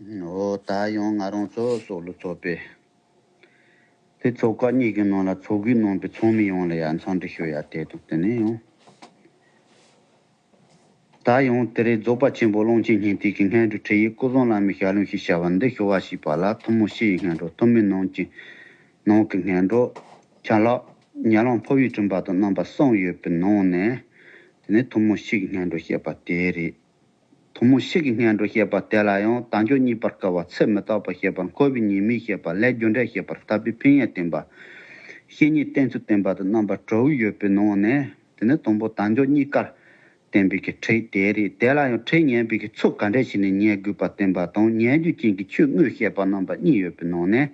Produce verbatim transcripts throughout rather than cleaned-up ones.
འོ་ད་ཡང་ང་རང་ཚོ་སོག་ལུ་ཚོགས་པའི་དེ་ཚོགས་ཁག་གཉིས་ཀྱི་ནང་ལ་ཚོགས་དགོས་གནང་པའི་ཚོགས་མི་ཡོངས་ལ་ཡང་འཚམས་འདྲི་ཞུ་ཡ་དེ་དང་དེ་ནས་ཡང་ད་ཡང་དེ་རིང་རྫོགས་པ་ཆེན་པོ་ཀློང་ཆེན་སྙིང་ཐིག་གི་སྔོན་འགྲོའི་ཁྲིད་ཡིག་ཀུན་བཟང་བླ་མའི་ཞལ་ལུང་ཞེས་བྱ་བ་འདི་ཞུ་བ་ཞེས་པ་ལ་ཐུན་མོང་སྤྱི་ཡི་སྔོན་འགྲོ། ཐུན་མིན་ནང་གི་ནང་གི་སྔོན་འགྲོ། ཆ་ལག་ཉ་ལམ་འཕོ་བའི་དྲན་པ་དང་རྣམ་པ་གསུམ་ཡོད་པའི་ནང་ནས་དེ་ནས་ཐུན་མོང་སྤྱི་གི་སྔོན་འགྲོ་བཤད་པ་དེ་རེད། ཐུན་མོང་སྤྱི་གི་སྔོན་འགྲོ་བཤད་པ་དེ་ལ་ཡང་དལ་འབྱོར་རྙེད་པར་དཀའ་བ། ཚེ་མི་རྟག་པ་བཤད་པ། འཁོར་བའི་ཉེས་དམིགས་བཤད་པ། ལས་རྒྱུ་འབྲས་བཤད་པ། ཐར་པའི་ཕན་ཡོན་བསྟན་པ། བཤེས་གཉེན་བསྟེན་ཚུལ་བསྟན་པ་དང་རྣམ་པ་དྲུག་ཡོད་པའི་ནང་ནས་དེ་ནས་དང་པོ་དལ་འབྱོར་རྙེད་དཀར་བསྟན་པའི་གི་ཁྲིད་དེ་རེད། དེ་ལ་ཡང་ཁྲིད་ཉན་པའི་གི་ཚུལ་ག་འདྲ་ཞིག་ནས་ཉན་དགོས་པ་བསྟན་པ་དང་། ཉན་རྒྱུ་ཅན་གྱི་ཆོས་དངོས་བཤད་པ་རྣམ་པ་གཉིས་ཡོད་པའི་ནང་ནས་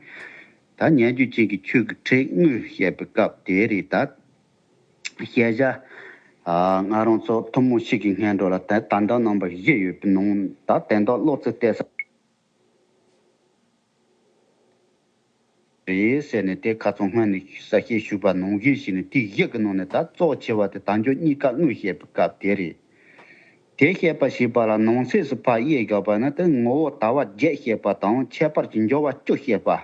ད་ཉན་རྒྱུ་ཅན་གྱི་ཆོས་ཀྱི་ཁྲིད་དངོས་བཤད་པའི་སྐབས་དེ་རེད། ད་ཤེས་བྱ། ཨ། ང་རང་ཚོ་ཐུན་མོང་སྤྱི་གི་སྔོན་འགྲོ་ལ་ད་དོན་དག་རྣམ་པ་བཞི་ཡོད་པའི་ནང་ད་དོན་དག་བློ་ཚོད་གཏད་ས་རེད་ཟེར་ནས་དེ་ཁ་ཚོན་སྔོན་ནས་གསལ་བཤད་ཞུས་པ་ནང་བཞིན་བྱས་ནས་དེ་བཞི་གི་ནང་ནས་ད་གཙོ་ཆེ་བ་དེ་དལ་འབྱོར་རྙེད་དཀར་དངོས་བཤད་པའི་སྐབས་དེ་རེད། དེ་བཤད་པ་ཞེས་པ་ལ་ནང་གསེས་སུ་ཕར་དབྱེ་བཞག་པ་ན་དེ་ངོ་བོ་དལ་བ་བརྒྱད་བཤད་པ་དང་། ཁྱད་པར་གྱི་འབྱོར་བ་བཅུ་བཤད་པ།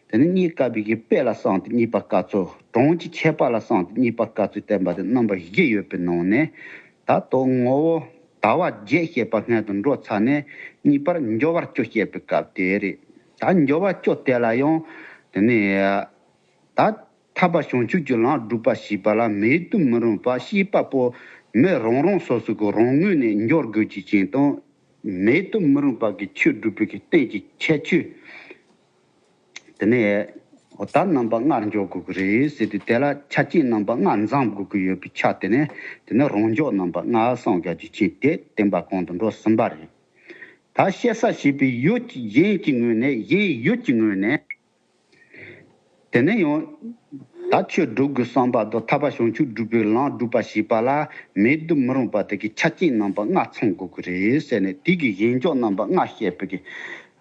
དེ་ནས་རྙེད་དཀའ་བའི་གི་དཔེ་ལ་བསམས་ཏེ་རྙེད་པར་དཀའ་ཚུལ། གྲངས་ཀྱི་ཁྱད་པར་ལ་བསམས་ཏེ་རྙེད་པར་དཀའ་ཚུལ་བསྟན་པ་དེ་རྣམ་པ་བཞི་ཡོད་པའི་ནང་ནས་ད་ལྟོ་ངོ་བོ་དལ་བ་བརྒྱད་བཤད་པ་སྔོན་དུ་འགྲོ་ཚར་ནས་རྙེད་པར་འབྱོར་བ་བཅུ་བཤད་པའི་སྐབས་དེ་རེད། ད་འབྱོར་བ་བཅུ་དེ་ལ་ཡང་དེ་ནས་ད་ཐར་པ་བྱང་ཆུབ་ཀྱི་ལམ་སྒྲུབ་པ་ཞེས་པ་ལ་མེད་དུ་མི་རུང་བ་བཤད་པ་པོ་མི་རང་རང་སོ་སོ་གི་རང་ངོས་ནས་འབྱོར་དགོས་ཀྱི་ཅན་དང་། མེད་དུ་མི་རུང་བ་གི་ཆོས་སྒྲུབ་པའི་གི་རྟེན་གྱི་ཁྱད་ཆོས། དེ་ནས་འོ་ད་རྣམ་པ་ལྔར་འཇོག་དགོས་ཀྱི་རེད་ཟེར་ཏེ། དེ་ལ་ཆ་རྐྱེན་རྣམ་པ་ལྔ་འཛོམས་དགོས་ཀྱི་ཡོད་པའི་ཆ་དེ་ནས་དེ་ནས་རང་འཇོག་རྣམ་པ་ལྔ་གསུངས་རྒྱག་རྒྱུ་ཅན་དེ་བསྟན་པ་གོང་དུ་འགྲོ་ཟིན་པ་རེད། ད་བཤད་ས་ཞེས་པའི་ཡུལ་གྱི་གཞན་གྱི་ངོས་ནས། གཞན་ཡུལ་གྱི་ངོས་ནས། དེ་ནས་ཡང་ད་ཆོས་སྒྲུབ་དགོས་བསམ་པ་དང་། ཐར་པ་བྱང་ཆུབ་སྒྲུབ་པའི་ལམ་སྒྲུབ་པ་ཞེས་པ་ལ་མེད་དུ་མི་རུང་བ་དེ་གི་ཆ་རྐྱེན་རྣམ་པ་ལྔ་ཚང་དགོས་ཀྱི་རེད་ཟེར་ནས་དེ་གི་གཞན་འཇོག་རྣམ་པ་ལྔ་བཤད་པའི་གི།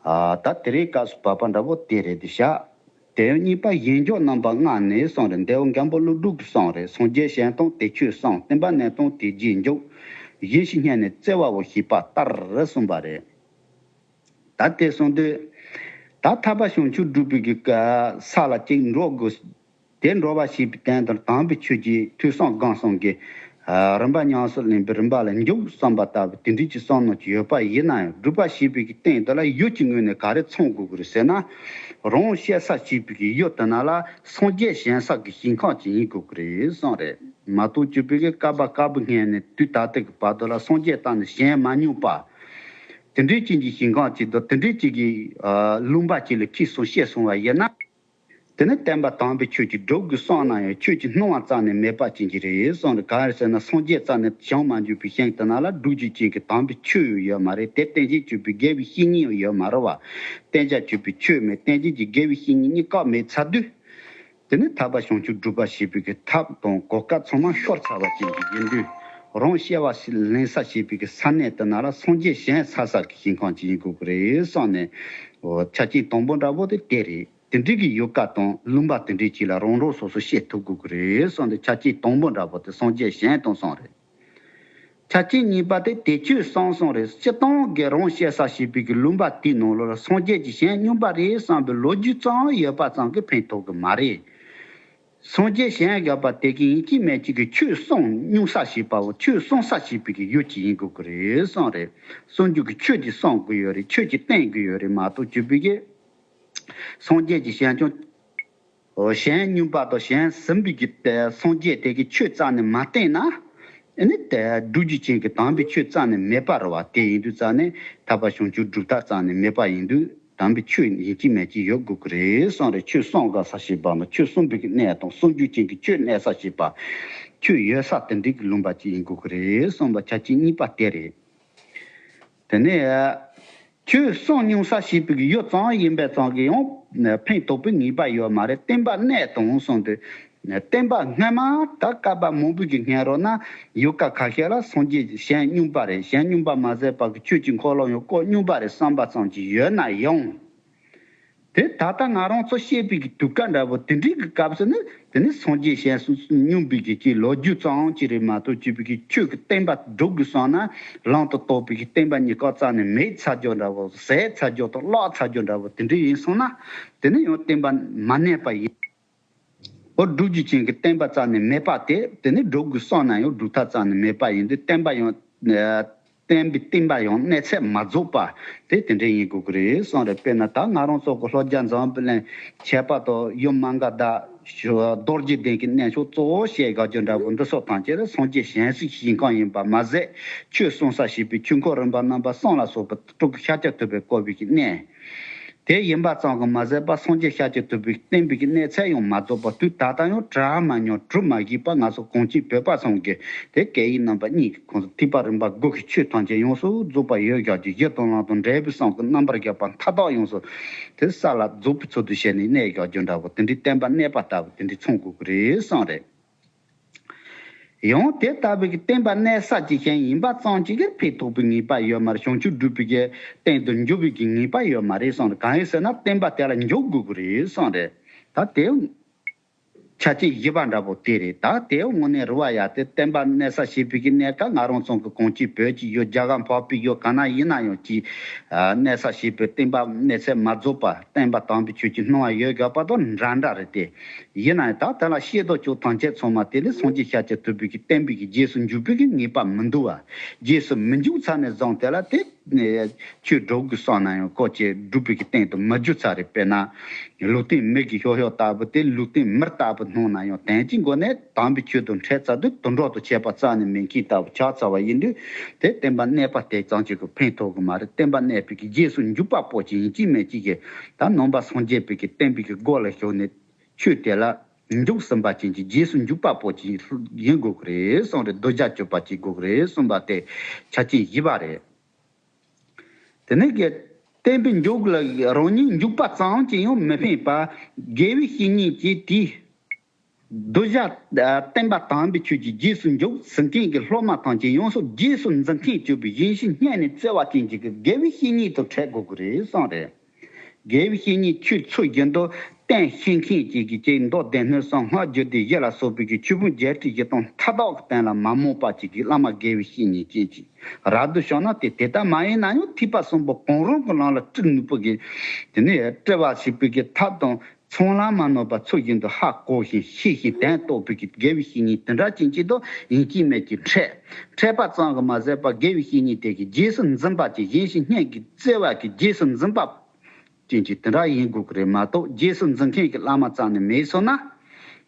ཨ། ད་དེ་རིང་སྐབས་སུ་བབ་པ་འདྲ་པོ་དེ་རེད་དེ་བཞག་དེ་གཉིས་པ་གཞན་འཇོག་རྣམ་པ་ལྔ་ནི་གསུངས་རེད། འདས་པོ་མགོན་པོ་ཀླུ་སྒྲུབ་ཀྱིས་གསུངས་རེད། སངས་རྒྱས་གཞན་དང་དེ་ཆོས་གསུམ། བསྟན་པ་གནས་དང་དེ་རྗེས་འཇུག་གཞན་ཞིག་སྙམ་ནས་བརྩེ་བའོ་ཞེས་པ་ལྟར་གསུངས་པ་རེད། ད་དེ་གསུངས་དུས་ད་ཐར་པ་བྱང་ཆུབ་སྒྲུབ་པའི་གི་ས་ལ་ཅིག་འགྲོ་དགོས། དེ་འགྲོ་བ་ཞེས་པའི་དོན་དང་། དམ་པའི་ཆོས་ཀྱི་ཐོས་བསམ་སྒོམ་གསུམ་གྱི་རིམ་པ་ཉམས་སུ་ལེན་པའི་རིམ་པ་ལ་འཇུག་བསམ་པ་ལྟ་བུ་དེ་འདྲའི་ཅིག་བསམ་མནོ་ཅིག་ཡོད་པ་ཡིན་ན་ཡང་། སྒྲུབ་པ་ཞེས་པའི་གི་སྟེང་དུ་ལ་ཡུལ་གྱི་ངོས་ནས་ག་རེ་ཚང་དགོས་ཀྱི་རེད་ཟེར་ན། རང་བཤད་ས་ཞེས་པའི་གི་ཡུལ་དེ་ན་ལ་སངས་རྒྱས་ཞིང་ས་གི་ཞིང་ཁམས་ཅིག་ཡིན་དགོས་ཀྱི་རེད་གསུངས་རེད། མ་གཏོགས་ཅིག་པའི་གི་བསྐལ་པ་དཀར་པོའི་སྔོན་ནས་དུས་ད་ལྟ་གི་བར་དུ་ལ་སངས་རྒྱས་རྩ་ནས་བྱོན་མ་མྱོང་པ། དེ་འདྲའི་ཅིག་གི་ཞིང་ཁམས་ཅིག་དང་། དེ་འདྲའི་ཅིག་གི་ལུང་པ་ཅིག་ལ་ཁྱེད་ཚོ་བཤད་སོང་བ་ཡིན་ན། དེ་ནི་བསྟན་པ་དམ་པའི་ཆོས་ཅིག་སྒྲུབ་དགོས་བསམ་ན་ཡང་ཆོས་ཀྱི་སྣང་བ་རྩ་ནས་མེད་པ་ཅན་ཅིག་རེད་གསུངས་རེད། གང་རེད་ཟེར་ན། སངས་རྒྱས་རྩ་ནས་བྱོན་མ་མྱོང་པའི་ཞིང་དེ་ན་ལ་སྒྲུབ་རྒྱུ་ཅན་གྱི་དམ་པའི་ཆོས་ཡོད་མ་རེད། དེ་རྟེན་ཅན་གྱུར་པའི་དགེ་བའི་བཤེས་གཉེན་ཡོད་མ་རེད་བ། གཏན་འཇགས་གྱུར་པའི་ཆོས་མེད། རྟེན་ཅན་གྱི་དགེ་བའི་བཤེས་གཉེན་གཉིས་ཀ་མེད་ཚར་དུས། དེ་ནི་ཐར་པ་བྱང་ཆུབ་སྒྲུབ་པ་ཞེས་པའི་གི་ཐབས་དང་གོ་སྐབས་ཚང་མ་ཤོར་ཚར་བ་ཅན་ཅིག་ཡིན་དུས། རང་བཤད་པ་ཞིག་ལེན་ས་ཞེས་པའི་གི་ས་གནས་དེ་ན་ལ་སངས་རྒྱས་ཞིང་ས་ས་གི་ཞིང་ཁམས་ཅིག་ཡིན་དགོས་ཀྱི་རེད་གསུངས་ནས། འོ། ཆ་རྐྱེན་དང་པོ་འདྲ་པོ་དེ་དེ་རེད། དེ་འདྲའི་གི་ཡུལ་ཀ་དང་ལུང་པ་དེ་འདྲའི་ཅིག་ལ་རང་རང་སོ་སོ་བཤད་ཐུབ་དགོས་ཀྱི་རེད་གསུངས་ཏེ། ཆ་རྐྱེན་དང་པོ་འདྲ་པོ་དེ་སངས་རྒྱས་ཞིང་དང་གསུངས་རེད། ཆ་རྐྱེན་གཉིས་པ་དེ་དེ་ཆོས་གསུམ་གསུངས་རེད། སྤྱིར་བཏང་གི་རང་བཤད་ས་ཞེས་པའི་གི་ལུང་པ་དེའི་ནང་ལོགས་ལ་སངས་རྒྱས་ཀྱི་ཞིང་སྙོམས་པ་རེད་བསམ་པའི་ལོ་རྒྱུས་ཙམ་ཡོད་པ་ཙམ་གྱིས་ཕན་ཐོགས་ཀྱི་མ་རེད། སངས་རྒྱས་ཞིང་ཞེས་པ་དེ་གི་ཡིན་གཅིག་མིན་གཅིག་གི་ཆོས་གསུམ་སྙོམས་ས་ཞེས་པའོ། ཆོས་གསུང་ས་ཞེས་པའི་གི་ཡུལ་ཅིག་ཡིན་དགོས་ཀྱི་རེད་གསུངས་རེད། གསུང་རྒྱུ་གི་ཆོས་དེ་གསུང་དགོས་ཡོད་རེད། ཆོས་ཀྱི་བསྟན་དགོས་ཡོད་རེད་མ་གཏོགས་ཅིག་པའི་གི། སངས་རྒྱས་ཀྱི་ཞིང་སྐྱོང་། ཞིང་སྙོམས་པ་དང་ཞིང་ཟིན་པའི་གི་དེ་སངས་རྒྱས་དེ་གི་ཆོས་རྩ་ནས་མ་བསྟན་ན། ཨ་ནི་དེ་སྒྲུབ་རྒྱུ་ཅན་གྱི་དམ་པའི་ཆོས་རྩ་ནས་མེད་པ་རེད་བ། དེ་ཡིན་དུས་རྩ་ནས་ཐར་པ་བྱང་ཆུབ་སྒྲུབ་ཐབས་རྩ་ནས་མེད་པ་ཡིན་དུས། དམ་པའི་ཆོས་ཡིན་གཅིག་མིན་གཅིག་ཡོད་དགོས་ཀྱི་རེད་གསུངས་རེད། ཆོས་གསུང་དགོས་ས་ཞེས་པ་ནི་ཆོས་གསུང་པའི་གི་གནས་དང་གསུང་རྒྱུ་ཅན་གྱི་ཆོས་གནས་ས་ཞེས་པ། ཆོས་ཡོད་ས་དེ་འདྲའི་གི་ལུང་པ་ཅིག་ཡིན་དགོས་ཀྱི་རེད་གསུངས་པ་ཆ་རྐྱེན་གཉིས་པ་དེ་རེད། དེ་ནས་ཆོས་གསུང་སྙོམས་ས་ཞེས་པའི་གི་ཡུལ་ཙམ་ཡིན་པའི་ཙང་གི་ཡང་ཕན་ཐོགས་པའི་ངེས་པ་ཡོད་མ་རེད། བསྟན་པ་གནས་དང་གསུངས་ཏེ། བསྟན་པ་སྔ་མ་ད་བསྐལ་པ་མང་པོའི་གི་སྔོན་རོལ་ན་ཡུལ་ཀ་ཁ་ཤས་ལ་སངས་རྒྱས་ཀྱི་ཞིང་སྙོམས་པ་རེད། ཞིང་སྙོམས་པ་མ་ཟད་པ་གི་ཆོས་ཀྱི་འཁོར་ལོ་ཡང་བསྐོར་སྙོམས་པ་རེད་བསམ་པ་ཙམ་གྱིས་ཡོད་ན་ཡང་། དེ་ད་ལྟ་ང་རང་ཚོ་བཤད་པའི་གི་དུས་སྐབས་འདྲ་པོ་དེ་འདྲའི་གི་སྐབས་སུ་ནི་དེ་ནི་སངས་རྒྱས་ཞལ་གསུང་སྙོམས་པའི་གི་ཅིག་ལོ་རྒྱུས་ཙམ་ཅིག་རེད་མ་གཏོགས་བཅོས་པའི་གི་ཆོས་ཀྱི་བསྟན་པ་སྒྲུབ་དགོས་བསམ་ན་ལམ་དུ་བཏགས་པའི་གི་བསྟན་པ་གཉིས་ཀ་རྩ་ནས་མེད་ཚར་རྒྱུ་འདྲ་པོ་ཟད་ཚར་རྒྱུ་དང་བརླག་ཚར་རྒྱུ་འདྲ་པོ་དེ་འདྲ་ཡིན་སོང་ན་དེ་ནི་ཡང་བསྟན་པ་མ་གནས་པ་ཡིན། འོ་སྒྲུབ་བརྒྱུད་ཅན་གྱི་བསྟན་པ་རྩ་ནས་མེད་པ་དེ་དེ་ནི་སྒྲུབ་དགོས་བསམ་ན་ཡང་སྒྲུབ་ཐབས་རྩ་ནས་མེད་པ་ཡིན་དུས་བསྟན་པ་ཡང་བསྟན་པའི་བསྟན་པ་ཡང་གནས་ཚད་མ་རྫོགས་པ་དེ་དེ་འདྲ་ཡིན་དགོས་ཀྱི་རེད་བསམ་རེད། དཔེར་ན་ད་ང་རང་ཚོ་གི་ལྷོ་རྒྱ་འཛམ་བུ་གླིང་ཁྱད་པར་དུ་ཡུལ་མ་འགའ་དང་རྡོ་རྗེ་གདན་གྱི་གནས་མཆོག་གཙོ་བོ་བཤད་དགོས་རྒྱུ་འདྲ་པོ་འདི་སོགས་ཐམས་ཅད་ལ་སངས་རྒྱས་ཞལ་གཟིགས་ཞིང་ཁམས་ཡིན་པ་མ་ཟད་ཆོས་གསུང་ས་ཞེས་པའི་ཆོས་འཁོར་རིམ་པ་རྣམ་པ་གསུམ་ལ་སོགས་པ་སྤྲུལ་སྐུ་ཤཱཀྱ་ཐུབ་པས་བསྐོར་བའི་གནས། དེ་ཡིན་པ་ཙམ་གྱིས་མ་ཟད་པར་སངས་རྒྱས་ཤཱཀྱ་ཐུབ་པའི་བསྟན་པའི་གནས་ཚད་ཡང་མ་རྫོགས་པར་དུས་ད་ལྟ་ཡང་གྲ་མ་མྱོང་གྲུབ་མ་བཞེས་པར་ང་ཚོ་གངས་ཅན་བོད་པ་ཚང་གི་དེ་སྐད་ཡིག་རྣམ་པ་གཉིས་ཀྱི་ཁོངས་སུ་ཐེག་པ་རིམ་པ་དགུ་གི་ཆོས་ཐམས་ཅད་ཡོངས་སུ་རྫོགས་པ་ཡོད་བཞག་རྒྱུ་གཞི་དང་ལམ་དང་འབྲས་བུ་གསུམ་གྱི་རྣམ་པར་རྒྱལ་བ་མཐའ་དག་ཡོངས་སུ་དེ་ས་ལ་རྫོགས་པའི་ཚུལ་དུ་བྱས་ནས་གནས་བཞག་རྒྱུ་འདྲ་པོ་དེ་འདྲའི་བསྟན་པ་གནས་པ་ལྟ་བུ་དེ་འདྲའི་མཚོན་དགོས་ཀྱི་རེད་བསམ་རེད། ཡང་དེ་ལྟ་བུའི་གི་བསྟན་པ་གནས་ས་ཅིག་ཀྱང་ཡིན་པ་ཙམ་གྱིས་ཀྱང་ཕན་ཐོགས་པའི་ངེས་པ་ཡོད་མ་རེད། བྱང་ཆུབ་སྒྲུབ་པའི་གི་སྟེང་དུ་འཇུག་པའི་གི་ངེས་པ་ཡོད་མ་རེད་གསུངས་རེད། གང་ཡིན་ཟེར་ན་བསྟན་པ་དེ་ལ་འཇུག་དགོས་ཀྱི་རེད་གསུངས་རེད། ད་དེ་ཆ་རྐྱེན་བཞི་པ་འདྲ་པོ་དེ་རེད། ད་དེ་དངོས་གནས་རེད་བ། ཡ་དེ་བསྟན་པ་གནས་ས་ཞེས་པའི་གི་གནས་སྐབས་ང་རང་ཚོ་གི་གངས་ཅན་བོད་ཀྱི་ཡུལ་རྒྱ་གར་འཕགས་པའི་ཡུལ་ག་ན་ཡིན་ན་ཡང་ཅིག་གནས་ས་ཞེས་པའི་བསྟན་པ་གནས་ཚད་མ་རྫོགས་པ་བསྟན་པ་དམ་པའི་ཆོས་ཀྱི་སྣང་བ་ཡོད་དགོས་པ་དང་འདྲ་འདྲ་རེད་དེ། ཡིན་ན་ཡང་ད་དེ་ལ་ཤེས་རྟོགས་ཅོག་ཐམས་ཅད་ཚང་མ་དེ་ལས་སངས་རྒྱས་ཤཱཀྱ་ཐུབ་པའི་གི་བསྟན་པའི་གི་རྗེས་སུ་འཇུག་པའི་གི་ངེས་པ་མི་འདུག་བ། རྗེས་སུ་མི་འཇུག་ཚར་ནས་བཟུང་དེ་ལ་དེ་ཆོས་སྒྲུབ་དགོས་བསམ་ན་ཡང་ཁོ་ཆོས་སྒྲུབ་པའི་གི་སྟེང་དུ་མི་འཇུག་ཚར་རེད། དཔེར་ན་ལུས་རྟེན་མི་གི་ཤོག་ཤོག་ལྟ་བུ་དེ་ལུས་རྟེན་མི་ལྟ་བུ་སྣང་ན་ཡང་དོན་གྱི་སྒོ་ནས་དམ་པའི་ཆོས་དང་འཕྲད་ཚར་དུས་དུད་འགྲོ་དང་ཁྱད་པར་རྩ་ནས་མེད་མཁན་ལྟ་བུ་ཆགས་ཚར་བ་ཡིན་དུས་དེ་བསྟན་པ་གནས་པ་དེ་ཙམ་ཅིག་གི་ཕན་ཐོགས་གི་མ་རེད། བསྟན་པ་གནས་པའི་གི་རྗེས་སུ་འཇུག་པ་པོ་ཅིག་ཡིན་གཅིག་མིན་གཅིག་གི་ད་ནང་པ་སངས་རྒྱས་པའི་གི་བསྟན་པའི་གི་སྒོ་ལ་ཞུགས་ནས་ཆོས་དེ་ལ་འཇུག་ཟིན་པ་ཅན་གྱི་རྗེས་སུ་འཇུག་པ་པོ་ཅིག་ཡིན་དགོས་ཀྱི་རེད་གསུངས་རེད། གདུལ་བྱ་གཅོད་པ་ཅིག་དགོས་ཀྱི་རེད་གསུངས་པ་དེ་ཆ་རྐྱེན་བཞི་པ་རེད། དེ་ནས་གི་བསྟན་པའི་འཇུག་ལ་རང་ཉིད་འཇུག་པ་ཙམ་གྱིས་ཡང་མི་ཕན་པ། དགེ་བའི་བཤེས་གཉེན་གྱིས་དེའི་གདུལ་བྱ་བསྟན་པ་དམ་པའི་ཆོས་ཀྱི་རྗེས་སུ་འཇུག་ཟིན་མཁན་གྱི་སློབ་མ་ཐམས་ཅད་ཡོངས་སུ་རྗེས་སུ་འཛིན་མཁན་གྱུར་པའི་གཞན་ཞིག་སྙན་ནས་བརྩེ་བ་ཅན་གྱི་དགེ་བའི་བཤེས་གཉེན་དུ་འཕྲད་དགོས་ཀྱི་རེད་གསུངས་རེད། དགེ་བའི་བཤེས་གཉེན་ཆོས་ཚུལ་བཞིན་དུ་བསྟན་ཤེས་མཁན་ཅིག་གིས་ཀྱང་མདོ་སྡེ་སྣོད་གསུམ་སྔགས་རྒྱུད་སྡེ་བཞི་ལ་སོགས་པའི་གི་ཆོས་ཕུང་བརྒྱད་ཁྲི་བཞི་སྟོང་མཐའ་དག་གི་སྟེང་ལ་མ་རྨོངས་པ་ཅིག་གིས་བླ་མ་དགེ་བའི་བཤེས་གཉེན་ཅན་ཅིག་རབ་ཏུ་བྱུང་ན་དེ་དེ་ལྟ་མ་ཡིན་ན་ཡང་ཐེག་པ་གསུམ་པོ་གང་རུང་གི་ལམ་ལ་སྤྲུལ་ནུས་པོ་གིས་དེ་ནས་སྤྲུལ་བ་ཞིག་པའི་གི་ཐབས་དང་ཚོགས་ལ་མ་གནོད་པ་ཚུལ་བཞིན་དུ་ཧ་གོ་ཞིང་ཤེས་ཤིང་དོན་རྟོགས་པའི་གི་དགེ་བའི་བཤེས་གཉེན་དེ་འདྲ་ཅན་ཅིག་དང་ཡིན་གཅིག་མིན་གཅིག་འཕྲད། འཕྲད་པ་ཙམ་གྱིས་མ་ཟད་པར་དགེ་བའི་བཤེས་གཉེན་དེ་གི་རྗེས་སུ་འཛིན་པ་ཅིག་གཞན་ཞིག་སྙན་གྱིས་བརྩེ་བ་གི་རྗེས་སུ་འཛིན་པ། ཅན་གྱི་དེ་འདྲ་ཡིན་དགོས་ཀྱི་རེད་མ་གཏོགས་རྗེས་སུ་འཛིན་མཁན་གྱི་བླ་མ་རྩ་ནས་མེད་སོང་ན།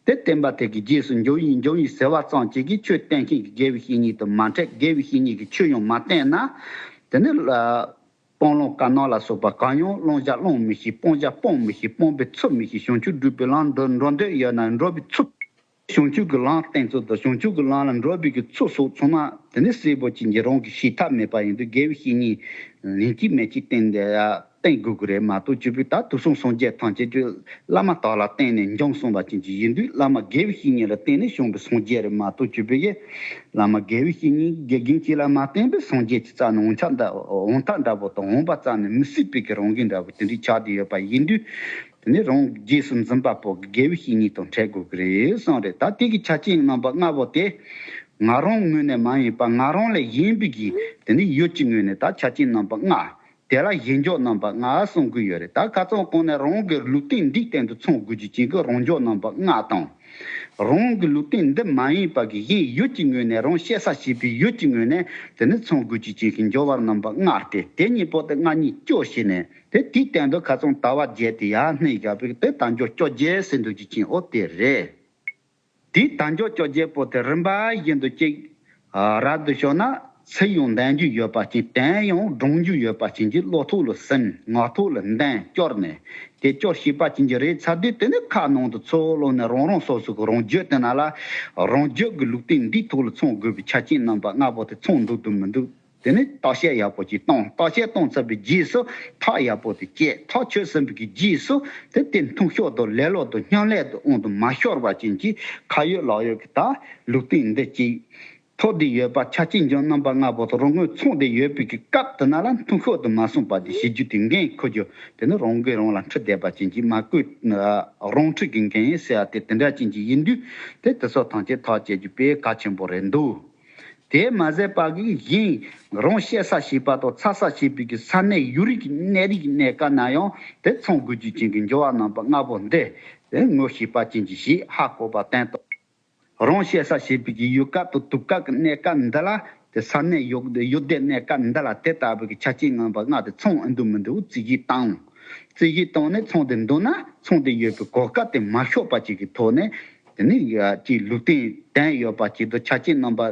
དེ་བསྟན་པ་དེ་གི་རྗེས་སུ་འཇུག་ཡིན་འཇུག་ཡིན་ཟེར་བ་ཙམ་ཅིག་གིས་ཆོས་བསྟན་མཁན་གྱི་དགེ་བའི་བཤེས་གཉེན་དུ་མ་འཕྲད། དགེ་བའི་བཤེས་གཉེན་གྱི་ཆོས་ཡང་མ་བསྟན་ན། དེ་ནི་ལ་སྤང་བླང་དཀར་ནག་ལ་སོགས་པ་གང་ཡང་བླང་བྱ་བླང་མི་ཤེས། སྤང་བྱ་སྤང་མི་ཤེས། སྤོང་བའི་ཚུལ་མི་ཤེས། བྱང་ཆུབ་སྒྲུབ་པའི་ལམ་འགྲོ་འགྲོ་འདོད་ཡོད་ན་འགྲོ་བའི་ཚུལ། བྱང་ཆུབ་ཀྱི་ལམ་བསྟན་ཚུལ་དང་བྱང་ཆུབ་ཀྱི་ལམ་ལ་འགྲོ་བའི་གི་ཚུལ་སོགས་ཚང་མ་དེ་ནི་གསལ་པོ་ཅན་གྱི་རང་གིས་ཤེས་ཐབས་མེད་པ་ཡིན་དུས་དགེ་བའི་བཤེས་གཉེན་ཡིན་གཅིག་མིན་གཅིག་བསྟེན་ཏེ་བསྟེན་དགོས་ཀྱི་རེད་མ་གཏོགས་ཅི་ཕིའི་ད་དུས་གསུམ་སངས་རྒྱས་ཐམས་ཅད་ཀྱི་བླ་མ་དག་ལ་བརྟེན་ནས་འབྱུང་གསུངས་པ་ཅན་གྱི་ཡིན་དུས་བླ་མ་དགེ་བའི་བཤེས་གཉེན་ལ་བརྟེན་ནས་བྱུང་བའི་སངས་རྒྱས་རེད་མ་གཏོགས་ཅི་ཕིའི་བླ་མ་དགེ་བའི་བཤེས་གཉེན་དགེ་རྒན་གཅིག་ལ་མ་བརྟེན་པའི་སངས་རྒྱས་ཀྱི་རྩ་ནས་འོང་ཆ་འདྲ་འོང་ཐབས་འདྲ་པོ་དང་འོང་བ་རྩ་ནས་མི་སྲིད་པའི་གི་རང་གི་འདྲ་པོ་དེ་འདྲའི་ཆགས་བསྡད་ཡོད་པ་ཡིན་དུས། དེ་ནས་རང་རྗེས་སུ་འཛིན་པ་པོ་གི་དགེ་བའི་བཤེས་གཉེན་དང་འཕྲད་དགོས་ཀྱི་རེད་གསུངས་རེད། ད་དེ་གི་ཆ་རྐྱེན་རྣམ་པ་ལྔ་པོ་དེ་ང་རང་ངོས་ནས་མ་ཡིན་པ་ང་རང་ལས་གཞན་པའི་གི་དེ་ནས་ཡུལ་གྱི་ངོས་ནས་ད་ཆ་རྐྱེན་རྣམ་པ་ལྔ་དེ་ལ་གཞན་འཇོག་རྣམ་པ་ལྔ་གསུང་གི་ཡོད་རེད། ད་ཁ་སང་གོང་ནས་རང་གི་ལུགས་བསྟན་འདིའི་སྟེང་དུ་ཚང་དགོས་རྒྱུ་ཅན་གྱི་རང་འཇོག་རྣམ་པ་ལྔ་དང་། རང་གི་ལུགས་བསྟན་འདི་མ་ཡིན་པ་གི་གཞན་ཡུལ་གྱི་ངོས་ནས་རང་བཤད་ས་བྱེད་པའི་ཡུལ་གྱི་ངོས་ནས་དེ་ནི་ཚང་དགོས་རྒྱུ་ཅན་གྱི་འཇོག་པ་རྣམ་པ་ལྔ་སྟེ་དེ་གཉིས་པོ་དེ་ལྔ་གཉིས་བཅུ་བྱས་ནས། དེ་དེའི་སྟེང་དུ་ཁ་སང་ཟླ་བ་བརྒྱད་དེ་ཡར་སྣེ་བཞག་པའི་དེ་དལ་འབྱོར་བཅོ་བརྒྱད་ཟེར་འདུག་ཅིག་ཅིང་ཨོ་དེ་རེད། དེའི་དལ་འབྱོར་བཅོ་བརྒྱད་པོ་དེ་རིམ་པ་བཞིན་དུ་གཅིག་ཨ་རབ་ཏུ་བྱུང་ན་ཚུལ་ཡང་ལྡན་རྒྱུ་ཡོད་པ་ཅིག་དོན་ཡང་སྒྲུབ་རྒྱུ་ཡོད་པ་ཅིག་གི་བློ་ཐོག་ལ་ཟིན་ངག་ཐོག་ལ་འདོན་སྐྱོར་ནས་དེ་སྐྱོར་ཤེས་པ་ཅིག་གི་རེད་ཚར་དུས་དེ་ནི་ཁ་ནང་དུ་ཚུར་ལོག་ནས་རང་རང་སོ་སོ་གི་རང་རྒྱུད་དེ་ན་ལ་རང་རྒྱུད་ཀྱི་ལུགས་བསྟན་འདིའི་ཐོག་ལ་ཚང་དགོས་པའི་ཆ་རྐྱེན་རྣམ་པ་ལྔ་པོ་དེ་ཚང་འདུག་འདུག་མི་འདུག་དེ་ནས་བརྟག་དཔྱད་ཡག་པོ་ཅིག་བཏང་། བརྟག་དཔྱད་བཏང་ཚར་བའི་རྗེས་སུ་ཐག་ཡག་པོ་དེ་བཅད། ཐག་ཆོད་ཟིན་པའི་གི་རྗེས་སུ་དེ་དེ་མཐུན་ཕྱོགས་དང་ལེ་ལོ་དང་མཉམ་ལས་དང་དབང་དུ་མ་ཤོར་བ་ཅན་གྱི་ཁ་ཡོད་ལག་ཡོད་ཀྱི་ད་ལུགས་བསྟན་འདི་གཅིག་ཐོབ་བསྡད་ཡོད་པ་ཆ་རྐྱེན་འཇོག་རྣམ་པ་ལྔ་པོ་དང་རོགས་དངུལ་ཚང་བསྡད་ཡོད་པའི་གི་སྐབས་དེ་ན་ལ་མཐུན་ཤོས་དུ་མ་སོང་པ་དེ་བྱེད་རྒྱུ་དེ་འགན་འཁུར་རྒྱུ་དེ་ནི་རང་འགན་རང་ལ་འཁྲི་བསྡད་པ་ཅན་གྱི་མ་བསྐོས་རང་འཁྲི་གི་འགན་ཡིན་ཟེར་བ་དེ་དེ་འདྲ་ཅན་གྱི་ཡིན་དུས་དེ་དེ་ཚོ་ཐམས་ཅད་ཐག་བཅད་རྒྱུ་དཔེ་གལ་ཆེན་པོ་རེད་འདུག་དེ་མ་ཟད་པ་གི་གཞན་རང་བཤད་ས་བྱས་པ་དང་འཚར་ས་བྱས་པའི་གི་ས་གནས་ཡོད་རིགས་ཀྱི་གནས་རིགས་ཀྱི་གནས་སྐབས་ན་ཡང་དེ་ཚང་དགོས་རྒྱུ་ཅན་གྱི་འབྱོར་བ་རྣམ་པ་ལྔ་པོ་འདི་དེ་ངོ་ཤེས་པ་ཅན་གྱི་ཞིག་ཧ་གོ་བ་བསྟན་ཏོ། རང་བཤད་ས་བྱེད་པའི་གི་ཡུལ་སྐབས་དང་དུས་སྐབས་ཀྱི་གནས་སྐབས་འདི་ལ་དེ་ས་གནས་ཡོད་ཡོད་བསྡད་གནས་སྐབས་འདི་ལ་དེ་ལྟ་བུ་གི་ཆ་རྐྱེན་ངན་པ་ལྔ་དེ་ཚང་ཨེ་འདུག་མི་འདུག་རྩིས་ཞིབ་བཏང་། རྩིས་ཞིབ་བཏང་ནས་ཚང་དེ་འདུག་ན་ཚང་དེ་ཡོད་པའི་གོ་སྐབས་དེ་མ་ཤོར་བ་ཅིག་གི་ཐོག་ནས་དེ་ནི་ཅིག་ལུགས་མཐུན་ལྡན་ཡོད་པ་ཅིག་དང་ཆ་རྐྱེན་རྣམ་པ་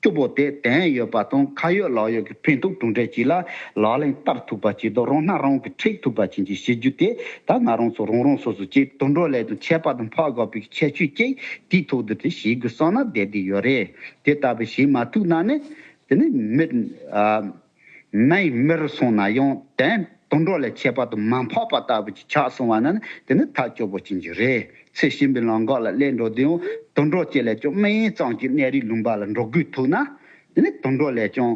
བཅུ་པོ་དེ་ལྡན་ཡོད་པ་དང་ཁ་ཡོད་ལག་ཡོད་ཀྱི་ཕན་ཐོགས་གྲུབ་འབྲས་ཅིག་ལ་ལག་ལེན་བསྟར་ཐུབ་པ་ཅིག་དང་རང་སྣང་རང་གིས་ཁྲིད་ཐུབ་པ་ཅིག་གི་བྱེད་རྒྱུ་དེ་ད་ང་རང་ཚོ་རང་རང་སོ་སོ་ཅིག་དུད་འགྲོ་ལས་དང་ཁྱད་པར་དུ་འཕགས་དགོས་པའི་ཁྱད་ཆོས་ཅིག་དེའི་ཐོག་ཏུ་དེ་བྱེད་དགོས་བསམ་ན་བསྡད་བསྡད་ཡོད་རེད། དེ་ལྟ་བུ་བྱེད་མ་ཐུབ་ན་ནི་དེ་ནི་མི་ཨ། མའི་མིར་སོང་ན་ཡང་དོན་དུད་འགྲོ་ལས་ཁྱད་པར་དུ་མ་འཕགས་པ་ལྟ་བུ་ཅིག་ཆགས་སོང་བ་ན་ནི་དེ་ནི་ཐབས་སྐྱོ་པོ་ཅན་ཅིག་རེད། ཚེ་ཤིན་པའི་ལམ་འགག་ལ་སླེབས་འགྲོ་དུས་ཡང་དུད་འགྲོ་ཅིག་ལས་ཀྱང་མི་ཡིན་ཙམ་གྱི་གནས་རིགས་ལུང་པ་ལ་འགྲོ་དགོས་ཐུག་ན་དེ་ནི་དུད་འགྲོ་ལས་ཀྱང་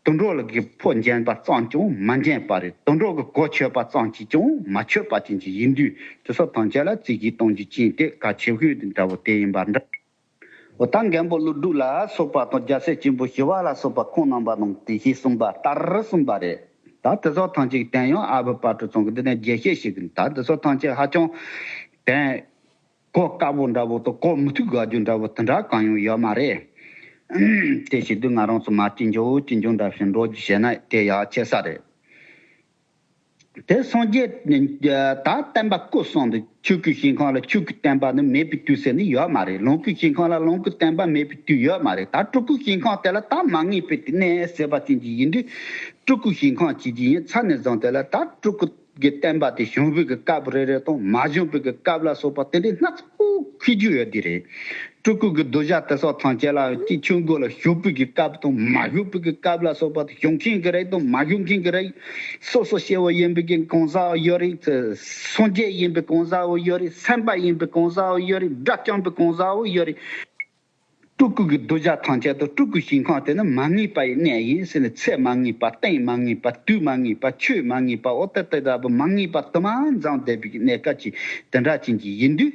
དུད་འགྲོ་ལ་གི་ཕོ་འཇོན་པ་ཙམ་ཀྱང་མ་འཇོན་པ་རེད། དུད་འགྲོ་གི་གོ་ཆོད་པ་ཙམ་གྱིས་ཀྱང་མ་ཆོད་པ་ཅན་ཅིག་ཡིན་དུས་དེ་ཚོ་ཐམས་ཅད་ལ་རྩིས་ཀྱིས་གཏོང་རྒྱུ་ཅན་དེ་གལ་ཆེ་ཤོས་དེ་འདྲ་བོ་དེ་ཡིན་པ་འདྲ། འོ་ད་མགོན་པོ་ཀླུ་སྒྲུབ་ལ་སོགས་པ་དང་རྒྱལ་སྲས་ཆེན་པོ་ཞི་བ་ལ་སོགས་པ་ཁོང་རྣམ་པ་རྣམས་དེ་བཞིན་གསུངས་པ་ལྟར་གསུངས་པ་རེད། ད་དེ་ཚོ་ཐམས་ཅད་ཀྱི་དོན་ཡང་ཨ་བུ་དཔལ་སྤྲུལ་ཚང་གིས་འདི་ནས་རྒྱས་བཤད་ཞུས་ཀྱི་ད་དེ་ཚོ་ཐམས་ཅད་ཧ་ཅང་དོན་གོ་དཀའ་བོ་འདྲ་བོ་དང་གོ་མི་ཐུབ་དགའ་རྒྱུ་འདྲ་བོ་དེ་འདྲ་གང་ཡང་ཡོད་མ་རེད། དེ་བྱེད་དུས་ང་རང་ཚོ་མ་ཅི་འཇོག་ཅི་འཇོག་འདྲ་ཞིག་འགྲོ་རྒྱུ་བྱས་ན་དེ་ཡག་ཆེ་ས་རེད། དེ་སངས་རྒྱས་ད་བསྟན་པ་བསྐུར་སོང་དུས་ཆོས་སྐུའི་ཞིང་ཁམས་ལ་ཆོས་ཀྱི་བསྟན་པ་ནི་མེད་པའི་དུས་ཟེར་ནི་ཡོད་མ་རེད། ལོངས་སྐུའི་ཞིང་ཁམས་ལ་ལོངས་སྐུའི་བསྟན་པ་མེད་པའི་དུས་ཡོད་མ་རེད། ད་སྤྲུལ་སྐུའི་ཞིང་ཁམས་དེ་ལ་ད་མ་ངེས་པའི་གནས་ཟེར་བ་ཅན་གྱི་ཡིན་དུས་སྤྲུལ་སྐུའི་ཞིང་ཁམས་བྱེད་ཀྱི་ཡིན་ཚར་ནས་བཟུང་དེ་ལ་ད་སྤྲུལ་སྐུ་གི་བསྟན་པ་དེ་བྱུང་བའི་གི་སྐབས་རེ་རེ་དང་མ་བྱུང་བའི་གི་སྐབས་ལ་སོགས་པ་དེ་འདྲའི་སྣ་ཚོགས་འཁྱེར་རྒྱུ་ཡོད་དེ་རེད། སྤྲུལ་སྐུ་གི་གདུལ་བྱ་དེ་སོགས་ཐམས་ཅད་ལ་ཅིག་ཆོས་འགོ་ལ་ཞུགས་པའི་གི་སྐབས་དང་མ་ཞུགས་པའི་གི་སྐབས་ལ་སོགས་པ་དང་བྱུང་མཁན་གི་རིགས་དང་མ་བྱུང་མཁན་གི་རིགས། སོ་སོ་སྐྱེ་བོ་ཡིན་པའི་གི་གང་ཟག་ཡོད་རེད། སངས་རྒྱས་ཡིན་པའི་གང་ཟག་ཡོད་རེད། སེམས་དཔའ་ཡིན་པའི་གང་ཟག་ཡོད་རེད། དགྲ་བཅོམ་པའི་གང་ཟག་ཡོད་རེད། སྤྲུལ་སྐུ་གི་གདུལ་བྱ་ཐམས་ཅད་དུ་སྤྲུལ་སྐུའི་ཞིང་ཁམས་དེ་ནི་མ་ངེས་པ་ཡི་གནས་ཡིན་ཟེར་ནས་ཚེ་མ་ངེས་པ་རྟེན་མ་ངེས་པ་དུས་མ་ངེས་པ་ཆོས་མ་ངེས་པ་འོ་དེ་དེ་ལྟ་བུ་མ་ངེས་པ་དུ་མ་འཛོམས་བསྡད་པའི་གནས་སྐབས་ཀྱི་དེ་འདྲ་ཅན་གྱི་ཡིན་དུས།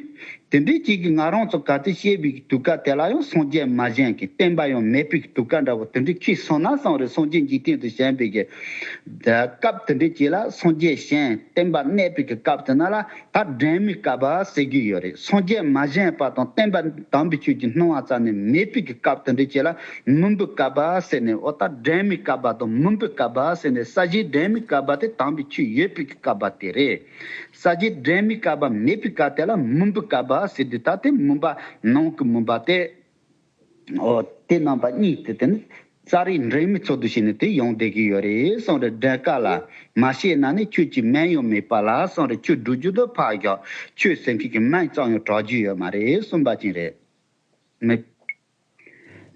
དེ་འདྲའི་ཅིག་གིས་ང་རང་ཚོ་ག་དུས་སྐྱེས་པའི་དུས་སྐབས་དེ་ལ་ཡང་སངས་རྒྱས་མ་བཞེངས་ཀྱི་བསྟན་པ་ཡང་མེད་པའི་དུས་སྐབས་འདྲ་བོ་དེ་འདྲའི་ཁྱེད་སོང་ན་སོང་རེད། སངས་རྒྱས་འཇིག་རྟེན་དུ་བཞེངས་པའི་གི་སྐབས་དེ་འདྲའི་ཅིག་ལ་སངས་རྒྱས་བཞེངས་བསྟན་པ་གནས་པའི་གི་སྐབས་དེ་ན་ལ་ད་སྒྲོན་མེའི་བསྐལ་པ་ཟེར་གྱི་ཡོད་རེད། སངས་རྒྱས་མ་བཞེངས་པ་དང་བསྟན་པ་དམ་པའི་ཆོས་ཀྱི་སྣང་བ་རྩ་ནས་མེད་པའི་གི་སྐབས་དེ་འདྲའི་ཅིག་ལ་མུན་པའི་བསྐལ་པ་ཟེར་ནས་འོ་ད་སྒྲོན་མེའི་བསྐལ་པ་དང་མུན་པའི་བསྐལ་པ་ཟེར་ནས་ས་གཞིའི་སྒྲོན་མེའི་བསྐལ་པ་དེ་དམ་པའི་ཆོས་ཡོད་པའི་གི་བསྐལ་པ་དེ་རེད། ས་གཞིའི་སྒྲོན་མེའི་བསྐལ་པ་མེད་པའི་སྐབས་དེ་ལ་མུན་པའི་བསྐལ་པ་ཟེར་དུས་ད་དེ་མུན་པ་ནང་གི་མུན་པ་དེ། འོ་དེ་རྣམ་པ་གཉིས་དེ་དེ་ནི་ཙཱ་རིའི་སྒྲོན་མེའི་ཚུལ་དུ་བྱས་ནས་དེ་ཡོང་བསྡད་ཀྱི་ཡོད་རེད་གསུངས་རེད། སྒྲོན་དཀར་ལ་མ་བཤད་ན་ནི་ཆོས་ཀྱི་མིང་ཡང་མེད་པ་ལ་གསུངས་རེད། ཆོས་སྒྲུབ་རྒྱུ་དུ་ཕར་བཞག་ཆོས་ཟེར་མཁན་གྱི་མིང་ཙམ་ཡང་གྲགས་རྒྱུ་ཡོད་མ་རེད་གསུངས་པ་ཅན་རེད། མི།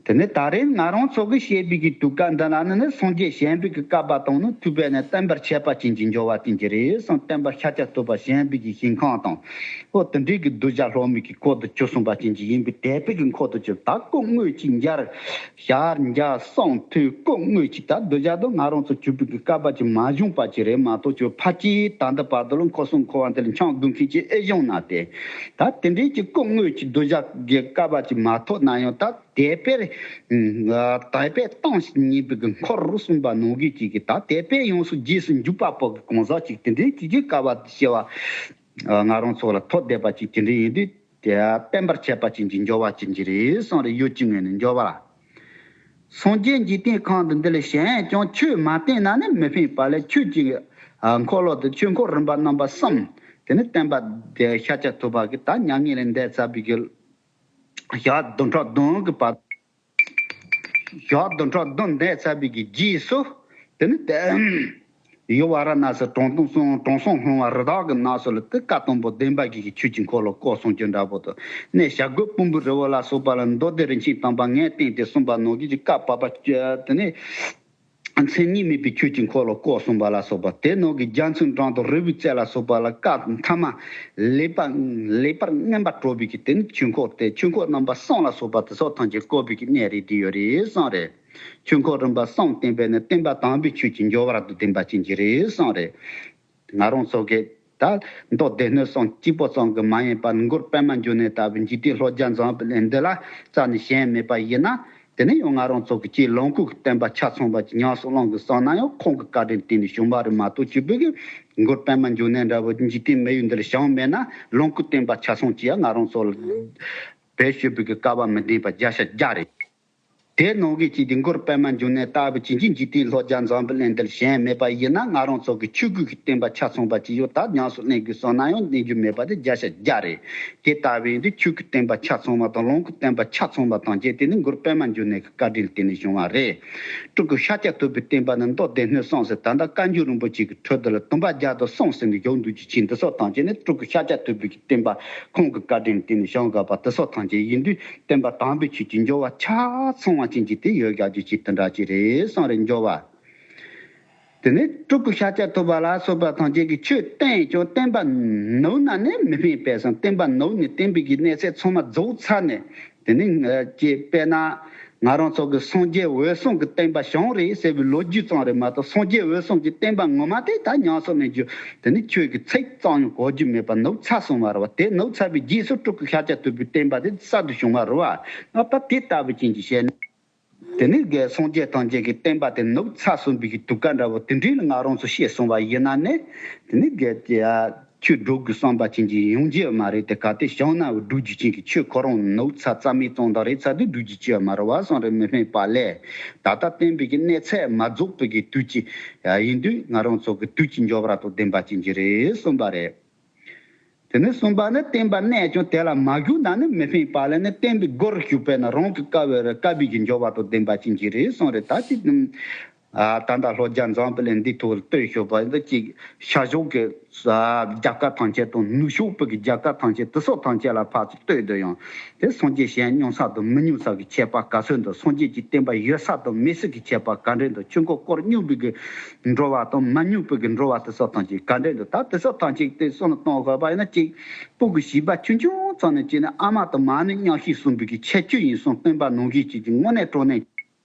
དེ་ནས་ད་རེས་ང་རང་ཚོ་གི་བཤད་པའི་གི་དུས་སྐབས་འདི་ལ་ནི་ནི་སངས་རྒྱས་བྱོན་པའི་གི་བསྐལ་པ་དང་ནི་ཐུབ་པས་ནི་བསྟན་པར་ཁྱབ་པ་ཅན་གྱི་འབྱོར་བ་ཅན་གྱི་རེད་གསུངས། བསྟན་པ་ཤཱཀྱ་ཐུབ་པ་བྱོན་པའི་གི་ཞིང་ཁམས་དང་། འོ་དེ་འདྲའི་གི་གདུལ་བྱ་སློབ་མའི་གི་འཁོར་དུ་གྱུར་སོང་པ་ཅན་གྱི་ཡིན་པའི་དད་པའི་གི་འཁོར་དུ་གྱུར། ད་སྐུ་དངོས་ཀྱི་འཇའ་ཞལ་འཇའ་གསུང་ཐོས་སྐུ་དངོས་ཀྱི་ད་གདུལ་བྱ་དང་ང་རང་ཚོ་གྱུར་པའི་གི་བསྐལ་པ་ཅིག་མ་བྱུང་པ་ཅིག་རེད་མ་གཏོགས་ཀྱི་ཕལ་ཆེར་ད་ལྟ་བར་དུ་ལ་འཁོར་གསུམ་འཁོར་བ་འདི་ལ་འཆམ་དགོས་མཁན་ཅིག་ཨེ་བྱུང་ན་སྟེ། ད་དེ་འདྲའི་གི་སྐུ་དངོས་ཀྱི་གདུལ་བྱ་གི་བསྐལ་པ་ཅིག་མ་ཐོབ་ན་ཡང་ད། དད་པས་དད་པས་བཏང་ཞིང་ཉེས་པའི་གི་འཁོར་གསུམ་པ་ནང་གི་ཅིག་གི་ད་དད་པས་ཡོངས་སུ་རྗེས་སུ་འཇུག་པ་པོ་གི་གང་ཟག་ཅིག་དེ་འདྲའི་ཅིག་གི་བསྐལ་པ་ཞེས་པ་ང་རང་ཚོ་ལ་ཐོབ་བསྡད་པ་ཅིག་དེ་འདྲ་ཡིན་དུས་དེ་བསྟན་པར་ཁྱབ་པ་ཅན་གྱི་འབྱོར་བ་ཅན་གྱི་རེད་གསུངས་རེད། ཡུལ་གྱི་ངོས་ནས་འབྱོར་བ་ལ། སངས་རྒྱས་འཇིག་རྟེན་ཁམས་འདི་འདི་ལ་གཞན་ཀྱང་ཆོས་མ་བསྟན་ན་ནི་མི་ཕན་པ་ལས་ཆོས་ཀྱི་འཁོར་ལོ་དང་ཆོས་འཁོར་རིམ་པ་རྣམ་པ་གསུམ་དེ་ནི་བསྟན་པ་དེ་ཤཱཀྱ་ཐུབ་པ་གི་ད་མྱ་ངན་ལས་འདས་ཚར་བའི་གི་ཞག་བདུན་ཕྲག་བདུན་གི་བར། ཞག་བདུན་ཕྲག་བདུན་འདས་ཚར་བའི་གི་རྗེས་སུ། དེ་ནི་དེ། ཡུལ་ཝཱ་ར་ཎ་སི་དྲང་སྲོང་དྲང་སྲོང་ལྷུང་བ་རི་དྭགས་ཀྱི་ནགས་སུ་ལ་དེ་བཀའ་དང་པོ་བདེན་པ་གི་གི་ཆོས་ཀྱི་འཁོར་ལོ་བསྐོར་སོང་རྒྱུ་འདྲ་པོ་དང་། གནས་བྱ་རྒོད་ཕུང་པོའི་རི་བོ་ལ་སོགས་པ་ལ་མདོ་སྡེ་རིན་ཆེན་དམ་པ་ངས་བསྟན་ཏེ་གསུངས་པ་ནང་བཞིན་གྱི་བཀའ་བབས་པ་དེ་ནི། མཚན་ཉིད་མེད་པའི་ཆོས་ཀྱི་འཁོར་ལོ་བསྐོར་གསུངས་པ་ལ་སོགས་པ། དེ་ནང་གི་རྒྱ་མཚོའི་འགྲམ་དུ་རི་བོའི་རྩེ་ལ་སོགས་པ་ལ་སྐབས་མཐའ་མ་ལེགས་པར་ལེགས་པར་མངོན་པར་གྲོལ་བའི་གི་དེ་ནི་ཆོས་འཁོར་ཏེ། ཆོས་འཁོར་རྣམ་པ་གསུམ་ལ་སོགས་པ་དེ་སོགས་ཐམས་ཅད་བསྐོར་བའི་གི་གནས་རེད། དེ་ཡོད་རེད་གསུངས་རེད། ཆོས་འཁོར་རིམ་པ་གསུམ་བསྟན་པས་ནི་བསྟན་པ་དམ་པའི་ཆོས་ཀྱི་འབྱོར་བ་རབ་ཏུ་ལྡན་པ་ཅན་གྱི་རེད་གསུངས་རེད། ང་རང་ཚོ་གི་ད་མདོ་སྡེ་སྣོད་གསུམ་གཅིག་པོ་ཙམ་གྱིས་མ་ཡིན་པར་མགུར་པདྨ་འབྱུང་གནས་ལྟ་བུའི་འཇིག་རྟེན་ལྷོ་རྒྱ་འཛམ་བུ་གླིང་འདི་ལ་རྩ་ནས་ཞེན་མེད་པ་ཡིན་ན། དེ་ནས་ཡང་ང་རང་ཚོ་གི་ལོངས་སྐུ་གི་བསྟན་པ་ཆ་ཚང་བ་ཅིག་ཉམས་སུ་བླང་དགོས་བསམ་ན་ཡང་ཁོང་གི་བཀའ་དྲིན་བརྟེན་ནས་བྱུང་བ་རེད་མ་གཏོགས། སྤྱི་པའི་གི་མགུར་པདྨ་འབྱུང་གནས་འདྲ་བོ་འཇིག་རྟེན་མི་ཡུལ་འདི་ལ་བྱུང་མེད་ན། ལོངས་སྐུ་བསྟན་པ་ཆ་ཚང་ཅིག་ཡང་ང་རང་ཚོ་ལ་བེད་སྤྱོད་པའི་གི་སྐལ་བ་མི་ལྡན་པ་བརྒྱ་ཆ་བརྒྱ་རེད། དེ་ནང་གི་གཅིག་དེ་མགུར་པདྨ་འབྱུང་གནས་ལྟ་བུ་ཅན་གྱི་འཇིག་རྟེན་ལྷོ་རྒྱ་འཛམ་བུ་གླིང་འདིར་ཞེན་མེད་པ་ཡིན་ན། ང་རང་ཚོ་གི་ཆོས་སྐུ་གི་བསྟན་པ་ཆ་ཚང་བ་ཅིག་ཡོད་ད་ཉམས་སུ་ལེན་དགོས་བསམ་ན་ཡང་ལེན་རྒྱུ་མེད་པ་དེ་བརྒྱ་ཆ་བརྒྱ་རེད། དེ་ལྟ་བུ་ཡིན་དུས་ཆོས་སྐུ་བསྟན་པ་ཆ་ཚང་བ་དང་ལོངས་སྐུ་བསྟན་པ་ཆ་ཚང་བ་དང་བཅས་དེ་ནི་མགུར་པདྨ་འབྱུང་གནས་ཀྱི་བཀའ་དྲིན་ལ་བརྟེན་ནས་བྱུང་བ་རེད། སྤྲུལ་སྐུ་ཤཱཀྱ་ཐུབ་པའི་བསྟན་པ་ནི་མདོ་སྡེ་སྣོད་གསུམ་ཟེར། ད་ལྟ་བཀའ་འགྱུར་རིན་པོ་ཆེ་གི་ཁྲོད་འདི་ལ་བསྡོམས་པ་བརྒྱ་དང་གསུམ་ཟེར་ནས་བཞུགས་འདུག་ཅིག་ཕྱིན། འདི་སོགས་ཐམས་ཅད་ནི་སྤྲུལ་སྐུ་ཤཱཀྱ་ཐུབ་པའི་གི་བསྟན་པ་ཁོང་གི་བཀའ་དྲིན་ལ་བརྟེན་ནས་བྱུང་དགོས་པ་འདི་སོགས་ཐམས་ཅད་ཡིན་དུས། བསྟན་པ་དམ་པའི་ཆོས་ཀྱི་འབྱོར་བ་ཆ་ཚང་བ་ཅན་གྱི་དེ་ཡོད་རྒྱུ་ཅིག་དེ་འདྲ་ཅིག་རེད་གསུངས་རེད། འབྱོར་བ། དེ་ནས་སྤྲུལ་སྐུ་ཤཱཀྱ་ཐུབ་པ་ལ་སོགས་པ་ཐམས་ཅད་ཀྱིས་ཆོས་བསྟན་ཀྱང་བསྟན་པ་ནུབ་ན་ནི་མི་ཕན་པས་སམ། བསྟན་པ་ནུབ་ནས་བསྟན་པའི་གི་གནས་ཚད་ཚང་མ་རྫོགས་ཚར་ནས། དེ་ནི་ཅེས་དཔེར་ན་ང་རང་ཚོ་གི་སངས་རྒྱས་འོད་སྲུང་གི་བསྟན་པ་བྱུང་རེད་ཟེར་བའི་ལོ་རྒྱུས་ཙམ་རེད་མ་གཏོགས། སངས་རྒྱས་འོད་སྲུང་གི་བསྟན་པ་ངོ་མ་དེ་ད་ཉམས་སུ་ལེན་རྒྱུ་དེ་ནི་ཆོས་ཀྱི་ཚིག་ཙམ་ཡང་གོ་རྒྱུ་མེད་པ་ནུབ་ཚར་སོང་བ་རེད་བ། དེ་ནུབ་ཚར་བའི་རྗེས་སུ་སྤྲུལ་སྐུ་ཤཱཀྱ་ཐུབ་པའི་བསྟན་པ་དེ་གསར་དུ་བྱུང་བ་རེད་བ། ད་དེ་ལྟ་བུ་ཅན་གྱི་བཤད་ན། དེ་ནི་ག་སངས་རྒྱས་ཐམས་ཅད་ཀྱི་བསྟན་པ་དེ་ནུབ་ཚར་སོང་བའི་གི་དུས་སྐབས་འདྲ་བོ་དེ་འདྲ་ལ་ང་རང་ཚོ་བཤད་སོང་བ་ཡིན་ན་ནི། དེ་ནི་ག་ཆོས་སྒྲུབ་དགོས་བསམ་པ་ཅན་གྱི་ཡོང་རྒྱུ་མ་རེད་དེ། གལ་ཏེ་བྱུང་ན་སྒྲུབ་རྒྱུ་ཅན་གྱི་ཆོས་ཁོ་རང་ནུབ་ཚར་རྩ་མེད་བཏང་བ་རེད་ཚར་དུས་སྒྲུབ་རྒྱུ་ཅིག་མ་རེད་བ་གསུངས་རེད། མི་ཕན་པ་ལས། ད་ལྟ་བསྟན་པའི་གི་གནས་ཚད་མ་རྫོགས་པའི་གི་དུས་ཀྱི་ཡིན་དུས་ང་རང་ཚོ་གི་དུས་ཀྱི་འབྱོར་བ་དང་ལྡན་པ་ཅན་གྱི་རེད་གསུངས་པ་རེད། དེ་ནས་གསུམ་པ་ནི། བསྟན་པ་གནས་ཀྱང་དེ་ལ་མ་བཞུགས་ན་ནི་མི་ཕན་པ་ལས་ནི། བསྟན་པའི་སྒོ་ལ་ཞུགས་པས་ན་རང་གི་དཀའ་བའི་དཀའ་བའི་གི་འབྱོར་བ་དང་ལྡན་པ་ཅན་གྱི་རེད་གསུངས་རེད། ད་ཅི་ཨ་ད་ལྟ་ལྷོ་རྒྱ་འཛམ་བུ་གླིང་འདིའི་ཐོག་ལ་ལྟོས་ཞོག་པ་འདི་ཅིག་ཤར་ཕྱོགས་ཀྱི་རྒྱལ་ཁབ་ཐམས་ཅད་དང་ནུབ་ཕྱོགས་པའི་གི་རྒྱལ་ཁབ་ཐམས་ཅད་དེ་སོགས་ཐམས་ཅད་ལ་ཕར་ཚུར་ལྟོས་དུ་ཡང་། དེ་སངས་རྒྱས་ཞལ་མྱོང་ས་དང་མི་མྱོང་ས་གི་ཁྱད་པར་ག་ཚོད་འདུག་སངས་རྒྱས་ཀྱི་བསྟན་པ་ཡོད་ས་དང་མེད་ས་གི་ཁྱད་པར་ག་འདྲ་འདུག་ཆོས་འཁོར་བསྐོར་མྱོང་བའི་གི་འགྲོ་བ་དང་མ་མྱོང་བའི་གི་འགྲོ་བ་དེ་སོགས་ཐམས་ཅད་ག་འདྲ་འདུག་ད་དེ་སོགས་ཐམས་ཅད་དེ་བསམ་བློ་གཏོང་དགོས་པ་ཡིན་ན། གཅིག་སྤུ་གུ་བྱིས་པ་ཆུང་ཆུང་ཙམ་ནས་བྱས་ནས་ཨ་མ་དང་མ་ནི་མཉམ་ཤེས་གསུངས་པའི་གི་ཁྱད་ཆོས་ཡིན་གསུངས། བསྟན་པ་ནང་བཞིན་བྱས་ཀྱི་དངོས་གནས་དྲང་གནས།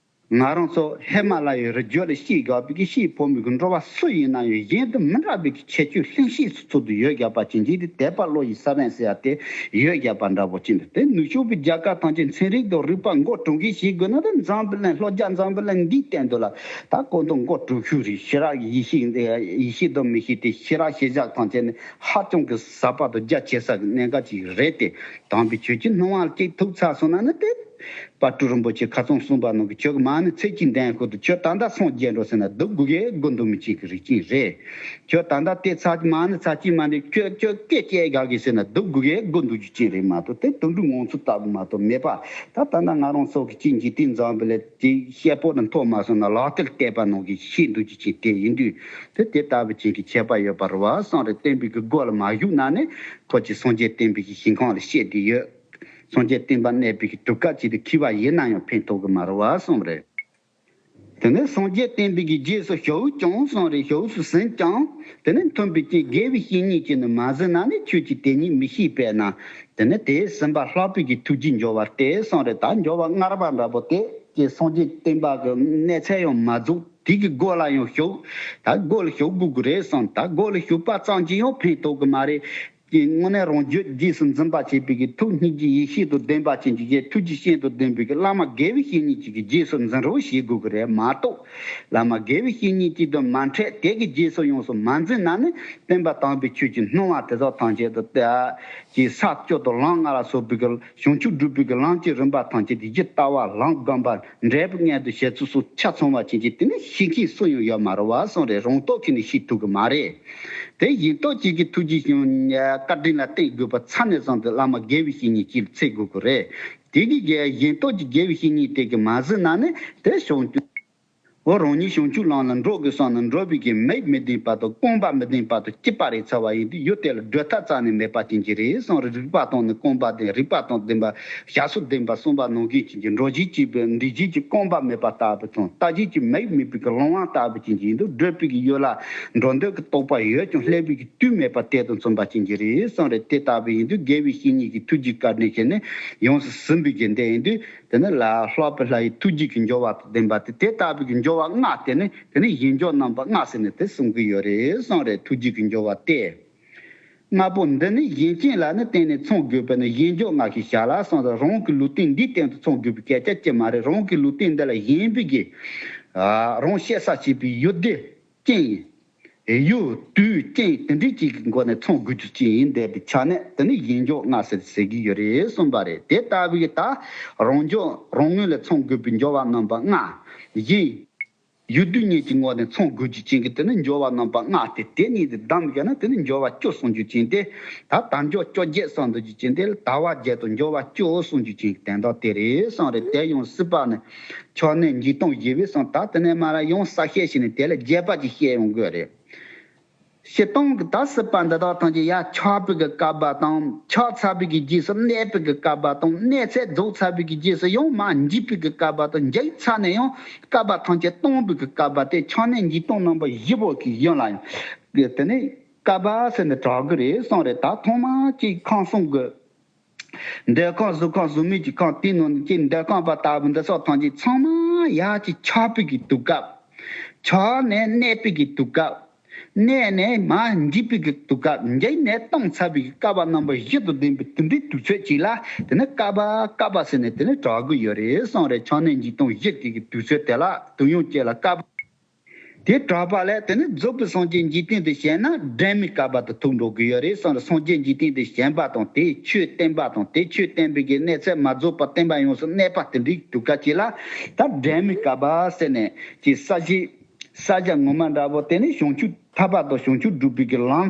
ང་རང་ཚོ་ཧི་མ་ལ་ཡའི་རི་རྒྱུད་ལ་སྐྱེས་དགོས་པའི་གི་སྐྱེས་ཕོ་མོ་གི་འགྲོ་བ་སུ་ཡིན་ན་ཡང་གཞན་དང་མི་འདྲ་བའི་གི་ཁྱད་ཆོས་ལྷན་སྐྱེས་སུ་ཚུལ་དུ་ཡོད་བསྡད་པ་ཅན་གྱི་དེ་དད་པ་བློ་ཡི་ས་བོན་ཟེར་ཡ་དེ་ཡོད་བསྡད་པ་འདྲ་པོ་ཅིག་འདུག་དེ་ནུབ་ཕྱོགས་པའི་རྒྱལ་ཁབ་ཐམས་ཅད་ཚན་རིག་དང་རིག་པ་མགོ་གྲུང་གིས་ཤེས་དགོས་ན། ད་འཛམ་བུ་གླིང་ལྷོ་རྒྱ་འཛམ་བུ་གླིང་འདིའི་སྟེང་དུ་ལ་ད་གོ་དོན་མགོ་གྲུང་ཤོས་རེད། ཞི་རགས་ཡེ་ཤེས་ཡེ་ཤེས་དང་མི་ཤེས་དེ་ཞི་རགས་ཤེས་བྱ་ཐམས་ཅད་ནི་ཧ་ཅང་གི་ཟབ་པ་དང་རྒྱ་ཆེ་ས་གི་གནད་འགག་ཅིག་རེད་དེ། དམ་པའི་ཆོས་ཀྱི་སྣང་བ་ལ་སྐྱེས་ཐུབ་ཚར་སོང་ན་ནི་དེ། དཔལ་སྤྲུལ་རིན་པོ་ཆེ་ཁ་ཚོན་གསུམ་པ་ནང་གི་ཁྱོད་ཀྱི་མ་ཎི་ཚིག་གཅིག་འདོན་ཤོག་དུས་ཁྱོད་ད་ལྟ་སངས་རྒྱས་འགྲོ་ཟེར་ན་སྡུག་དགོས་ཀྱི་དགོས་འདུག་མི་བྱེད་ཀྱི་རིགས་ཅན་རེད། ཁྱོད་ད་ལྟ་དེ་ཚར་གྱི་མ་ཎི་ཚར་གྱི་མ་ཎི་ཁྱོད་ཁྱོད་སྐད་ཆ་རྒྱག་གི་ཟེར་ན་སྡུག་དགོས་ཀྱི་དགོས་འདུག་རྒྱུ་ཅན་རེད་མ་གཏོགས། དེ་དོན་གྲུབ་ངང་ཚུལ་ལྟ་བུ་མ་གཏོགས་མེད་པ། ད་ད་ལྟ་ང་རང་ཚོ་གི་ཅིག་འཇིག་རྟེན་འཛམ་བུ་གླིང་དེ་ཤེལ་ཕོར་ནང་ཐོག་མ་སོང་ན་ལག་མཐིལ་གཏད་པ་ནང་གི་ཤེས་འདུག་རྒྱུ་ཅན་དེ་ཡིན་དུས། དེ་དེ་ལྟ་བུ་ཅན་གྱི་ཁྱད་པར་ཡོད་པ་རེད་བ་གསུངས་རེད། བསྟན་པའི་གི་སྒོ་ལ་མ་ཞུགས་ན་ནི་ཁོ་ཅིག་སངས་རྒྱས་བསྟན་པའི་གི་ཞིང་ཁམས་ལ་གཤེགས་བསྡད་ཡོད། སངས་རྒྱས་བསྟན་པ་གནས་པའི་གི་དུས་སྐབས་ཅིག་ཏུ་འཁྱེར་བ་ཡིན་ན་ཡང་ཕན་ཐོགས་ཀྱི་མ་རེད་བ་གསུངས་རེད། དེ་ནས་སངས་རྒྱས་བསྟན་པའི་གི་རྗེས་སུ་ཞུགས་ཀྱང་གསུངས་རེད། ཞུགས་སུ་ཟིན་ཀྱང་དེ་ནས་མཐུན་པའི་རྐྱེན་དགེ་བའི་བཤེས་གཉེན་གྱིས་ནི་མ་ཟིན་ན་ནི་ཁྱོད་ཀྱིས་དེ་ཉིད་མི་ཤེས་པས་ན། དེ་ནས་དེས་ཟིན་པ་ལྷག་པའི་གི་ཐུགས་རྗེས་འབྱོར་བ་སྟེ་གསུངས་རེད། ད་འབྱོར་བ་ལྔ་པ་འདྲ་པོ་དེ་ཀྱི་སངས་རྒྱས་བསྟན་པ་གི་གནས་ཚད་ཡང་མ་རྫོགས། དེ་གི་སྒོ་ལ་ཡང་ཞུགས། ད་སྒོ་ལ་ཞུགས་དགོས་ཀྱི་རེད་གསུངས། ད་སྒོ་ལ་ཞུགས་པ་ཙམ་གྱིས་ཡང་ཕན་ཐོགས་ཀྱི་མ་རེད། ཀྱི་དངོས་གནས་རང་རྒྱུད་རྗེས་སུ་འཛིན་པ་བྱེད་པའི་གི་ཐུགས་སྙིང་རྗེ་ཡེ་ཤེས་དང་ལྡན་པ་ཅན་གྱི་གཞན་ཐུགས་རྗེ་ཅན་དང་ལྡན་པའི་གི་བླ་མ་དགེ་བའི་བཤེས་གཉེན་ཅིག་གི་རྗེས་སུ་འཛིན་རོགས་བྱེད་དགོས་ཀྱི་རེད་མ་གཏོགས། བླ་མ་དགེ་བའི་བཤེས་གཉེན་ཅིག་དང་མ་འཕྲད་དེ་གི་རྗེས་སུ་ཡོངས་སུ་མ་འཛིན་ན་ནི་བསྟན་པ་དམ་པའི་ཆོས་ཀྱི་སྣང་བ་དེ་དག་ཐམས་ཅད་དུ་ཀྱི་ས་བཅུ་དང་ལམ་ལྔ་ལ་སོགས་པའི་གི་བྱང་ཆུབ་སྒྲུབ་པའི་གི་ལམ་གྱི་རིམ་པ་ཐམས་ཅད་དེ་ཇི་ལྟ་བ་ལམ་སྒོམ་པ་འབྲས་བུ་མངོན་དུ་བྱེད་ཚུལ་སོགས་ཆ་ཚང་བ་ཅན་གྱི་དེ་ནི་ཤེས་མཁན་སུ་ཡང་ཡོད་མ་རེད་བ་གསུངས་རེད། རང་སྟོབས་ཀྱིས་ནི་ཤེས་ཐུབ་ཀྱི་མ་རེད། དེ་གཞན་སྟོབས་ཅིག་གིས་ཐུགས་རྗེ་ཅན་བཀའ་དྲིན་ལ་བརྟེན་དགོས་པ་ཚ་ནས་བཟུང་སྟེ་བླ་མ་དགེ་བའི་བཤེས་གཉེན་ཅིག་ལ་འཚོལ་དགོས་ཀྱི་རེད། དེ་གི་གཞན་སྟོབས་ཀྱི་དགེ་བའི་བཤེས་གཉེན་དེ་གིས་མ་ཟིན་ན་ནི་དེ་བྱང་ཆུབ། འོ། རང་ཉིད་བྱང་ཆུབ་ལམ་ལ་འགྲོ་དགོས་བསམ་ན། འགྲོ་བའི་གི་མིག་མི་ལྡན་བར་དུ། རྐང་པ་མི་ལྡན་བར་དུ། སྐྱེས་པ་རེ་ཚར་བ་ཡིན་དུས། ཡུལ་དེ་ལ་བགྲོད་ཐབས་རྩ་ནས་མེད་པ་ཅན་གྱི་རེད་གསུངས་རེད། རིག་པ་དང་ནི་རྐང་པ་ལྡན། རིག་པ་དང་ལྡན་པ། བྱ་སོགས་ལྡན་པ་གསུམ་པ་ནང་བཞིན་ཅན་གྱི། འགྲོ་བྱེད་ཀྱི་བུ། འདུས་བྱེད་ཀྱི་རྐང་པ་མེད་པ་ལྟ་བུ་དང་། ལྟ་བྱེད་ཀྱི་མིག་མེད་པའི་གི་ལོང་བ་ལྟ་བུ་ཅན་གྱི་ཡིན་དུས། བགྲོད་པའི་གི་ཡུལ་ལ་འགྲོ་འདོད་ཀྱི་རྟོག་པ་ཡོད་ཀྱང་། སླེབས་པའི་གི་དུས་མེད་པ་དེ་དང་མཚུངས་པ་ཅན་གྱི་རེད་གསུངས་རེད། དེ་ལྟ་བུ་ཡིན་དུས། དགེ་བའི་བཤེས་གཉེན་གྱིས་ཐུགས་རྒྱུད་བཀའ་དྲིན་བྱས་ནས། ཡོངས་སུ་ཟིན་པའི་གི་འདི་ཡིན་དུས། དེ་ནི་ལ་ལྷག་པའི་ལྷ་ཡི་ཐུགས་རྒྱུད་ཀྱི་འབྱོར་བ་དང་ལྡན་པ་སྟེ། དེ་ལྟ་བུའི་གི་འབྱོར་བ་ལྔ་དེ་ནི། དེ་ནི་གཞན་འབྱོར་རྣམ་པ་ལྔ་ཟེར་ནས་དེ་གསུང་གི་ཡོད་རེད་གསུངས་རེད། ཐུགས་རྒྱུད་ཀྱི་འབྱོར་བ་སྟེ། ལྔ་པོ་འདི་ནི་གཞན་ཅན་ལ་ནི་བརྟེན་ནས་ཚང་དགོས་པས་ན། གཞན་འབྱོར་ལྔ་ཞེས་བྱ་ལ་གསུངས་ཏེ། རང་གི་ལུས་རྟེན་འདིའི་སྟེང་དུ་ཚང་དགོས་པའི་སྐད་ཆ་ཅིག་མ་རེད། རང་གི་ལུས་རྟེན་འདི་ལ་ཞེན་པའི་གི། ཨ། རང་གཤེ་ས་བྱེད་པའི་ཡུལ་སྡེ་ཅན། ཡུལ་དུས་ཅན་དེ་འདྲའི་ཅིག་གི་སྒོ་ནས་ཚང་དགོས་རྒྱུ་ཅིག་ཡིན་བསྡད་པའི་ཆ་ནས། དེ་ནི་གཞན་འབྱོར་ལྔ་ཟེར་ཟེར་གྱི་ཡོད་རེད་གསུངས་པ་རེད། དེ་ལྟ་བུའི་ད་རང་འབྱོར་རང་ངོས་ལ་ཚང་དགོས་པའི་འབྱོར་བ་རྣམ་པ་ལྔ། གཞན། ཡུལ་དུས་གཉིས་ཀྱི་ངོས་ནས་ཚང་དགོས་རྒྱུ་ཅན་གྱི་དེ་ནི་འབྱོར་བ་རྣམ་པ་ལྔ་སྟེ། དེ་གཉིས་དེ་བསྡོམས་བྱས་ན་དེ་ནི་འབྱོར་བ་བཅུ་གསུང་རྒྱུ་ཅན་ཏེ། ད་དལ་འབྱོར་བཅོ་བརྒྱད་གསུང་འདོད་རྒྱུ་ཅན་ཏེ། དལ་བ་བརྒྱད་དང་འབྱོར་བ་བཅུ་གསུང་རྒྱུ་ཅན་གྱི་དོན་དག་དེ་རེད་གསུངས་རེད། དེ་ཡང་སྲིད་པ་ནི་ཆགས་གནས་འཇིག་སྟོང་བཞི་པས་གསུངས། ད་དེ་ནས་མར་ཡང་གསལ་བཤད་བྱས་ནས་དེ་ལ་རྒྱས་པ་ཅིག་བཤད་ཡོང་དགོས་རེད། སྤྱིར་བཏང་གི་ད་སྲིད་པ་འདི་དག་ཐམས་ཅད་ཡར་ཆགས་པའི་གི་སྐབས་པ་དང་། ཆགས་ཚར་བའི་གི་རྗེས་སུ་གནས་པའི་གི་སྐབས་པ་དང་། གནས་ཚད་རྫོགས་ཚར་བའི་གི་རྗེས་སུ་ཡང་མར་འཇིག་པའི་གི་སྐབས་པ་དང་། འཇིག་ཚར་ནས་ཡང་སྐབས་པ་ཐམས་ཅད་སྟོང་པའི་གི་སྐབས་པ་སྟེ། ཆགས་གནས་འཇིག་སྟོང་རྣམ་པ་བཞི་པོ་གི་ཡུན་ལ་ཡང་དེ་ནི་སྐབས་པ་ཟེར་ནས་གྲགས་ཀྱི་རེད་གསུངས་རེད། ད་ཐོག་མར་གཅིག་ཁམས་གསུམ་གི། འདོད་ཁམས་གཟུགས་ཁམས་གཟུགས་མེད་ཀྱི་ཁམས། དེའི་ནང་ནས་ཀྱི་འདོད་ཁམས་པ་ལྟ་བུ་འདི་སོགས་ཐམས་ཅད་ཚང་མ་ཡར་གྱི་ཆགས་པའི་གི་དུས་སྐབས། ཆགས་ནས་གནས་པའི་གི་དུས་སྐབས། གནས་ནས་མར་འཇིག་པའི་གི་དུས་སྐབས། འཇིག་ནས་སྟོང་ཚར་བའི་གི་སྐབས་པ་རྣམ་པ་བཞི་དང་ལྡན་པའི་དེ་འདྲའི་དུས་ཚོད་ཅིག་ལ་དེ་ནི་སྐབས་པ་སྐབས་པ་ཟེར་ནས་དེ་ནི་གྲགས་ཀྱི་ཡོད་རེད་གསུངས་རེད། ཆགས་གནས་འཇིག་སྟོང་བཞི་དེ་གི་དུས་ཚོད་དེ་ལ། དུས་ཡུན་བཅད་ལ་སྐབས་པ། དེ་གྲགས་པ་ལས་དེ་ནི་རྫོགས་པའི་སངས་རྒྱས་འཇིག་རྟེན་དུ་བྱོན་ན་འབྲལ་མེད་བསྐལ་པ་དུ་ཐུག་འགྲོ་གི་ཡོད་རེད་གསུངས་རེད། སངས་རྒྱས་འཇིག་རྟེན་དུ་བྱོན་པ་དང་། དེས་ཆོས་བསྟན་པ་དང་། དེ་ཆོས་བསྟན་པའི་གི་གནས་ཚད་མ་རྫོགས་པར་བསྟན་པ་ཡོངས་སུ་གནས་པ་དེ་འདྲའི་དུས་སྐབས་ཅིག་ལ་ད་འབྲལ་མེད་བསྐལ་པ་ཟེར་ནས་ཀྱི་ས་གཞི། ས་གཞི་ངོ་མ་འདྲ་བོ་དེ་ནི་བྱང་ཆུབ་ཐར་པ་དང་བྱང་ཆུབ་སྒྲུབ་པའི་གི་ལམ་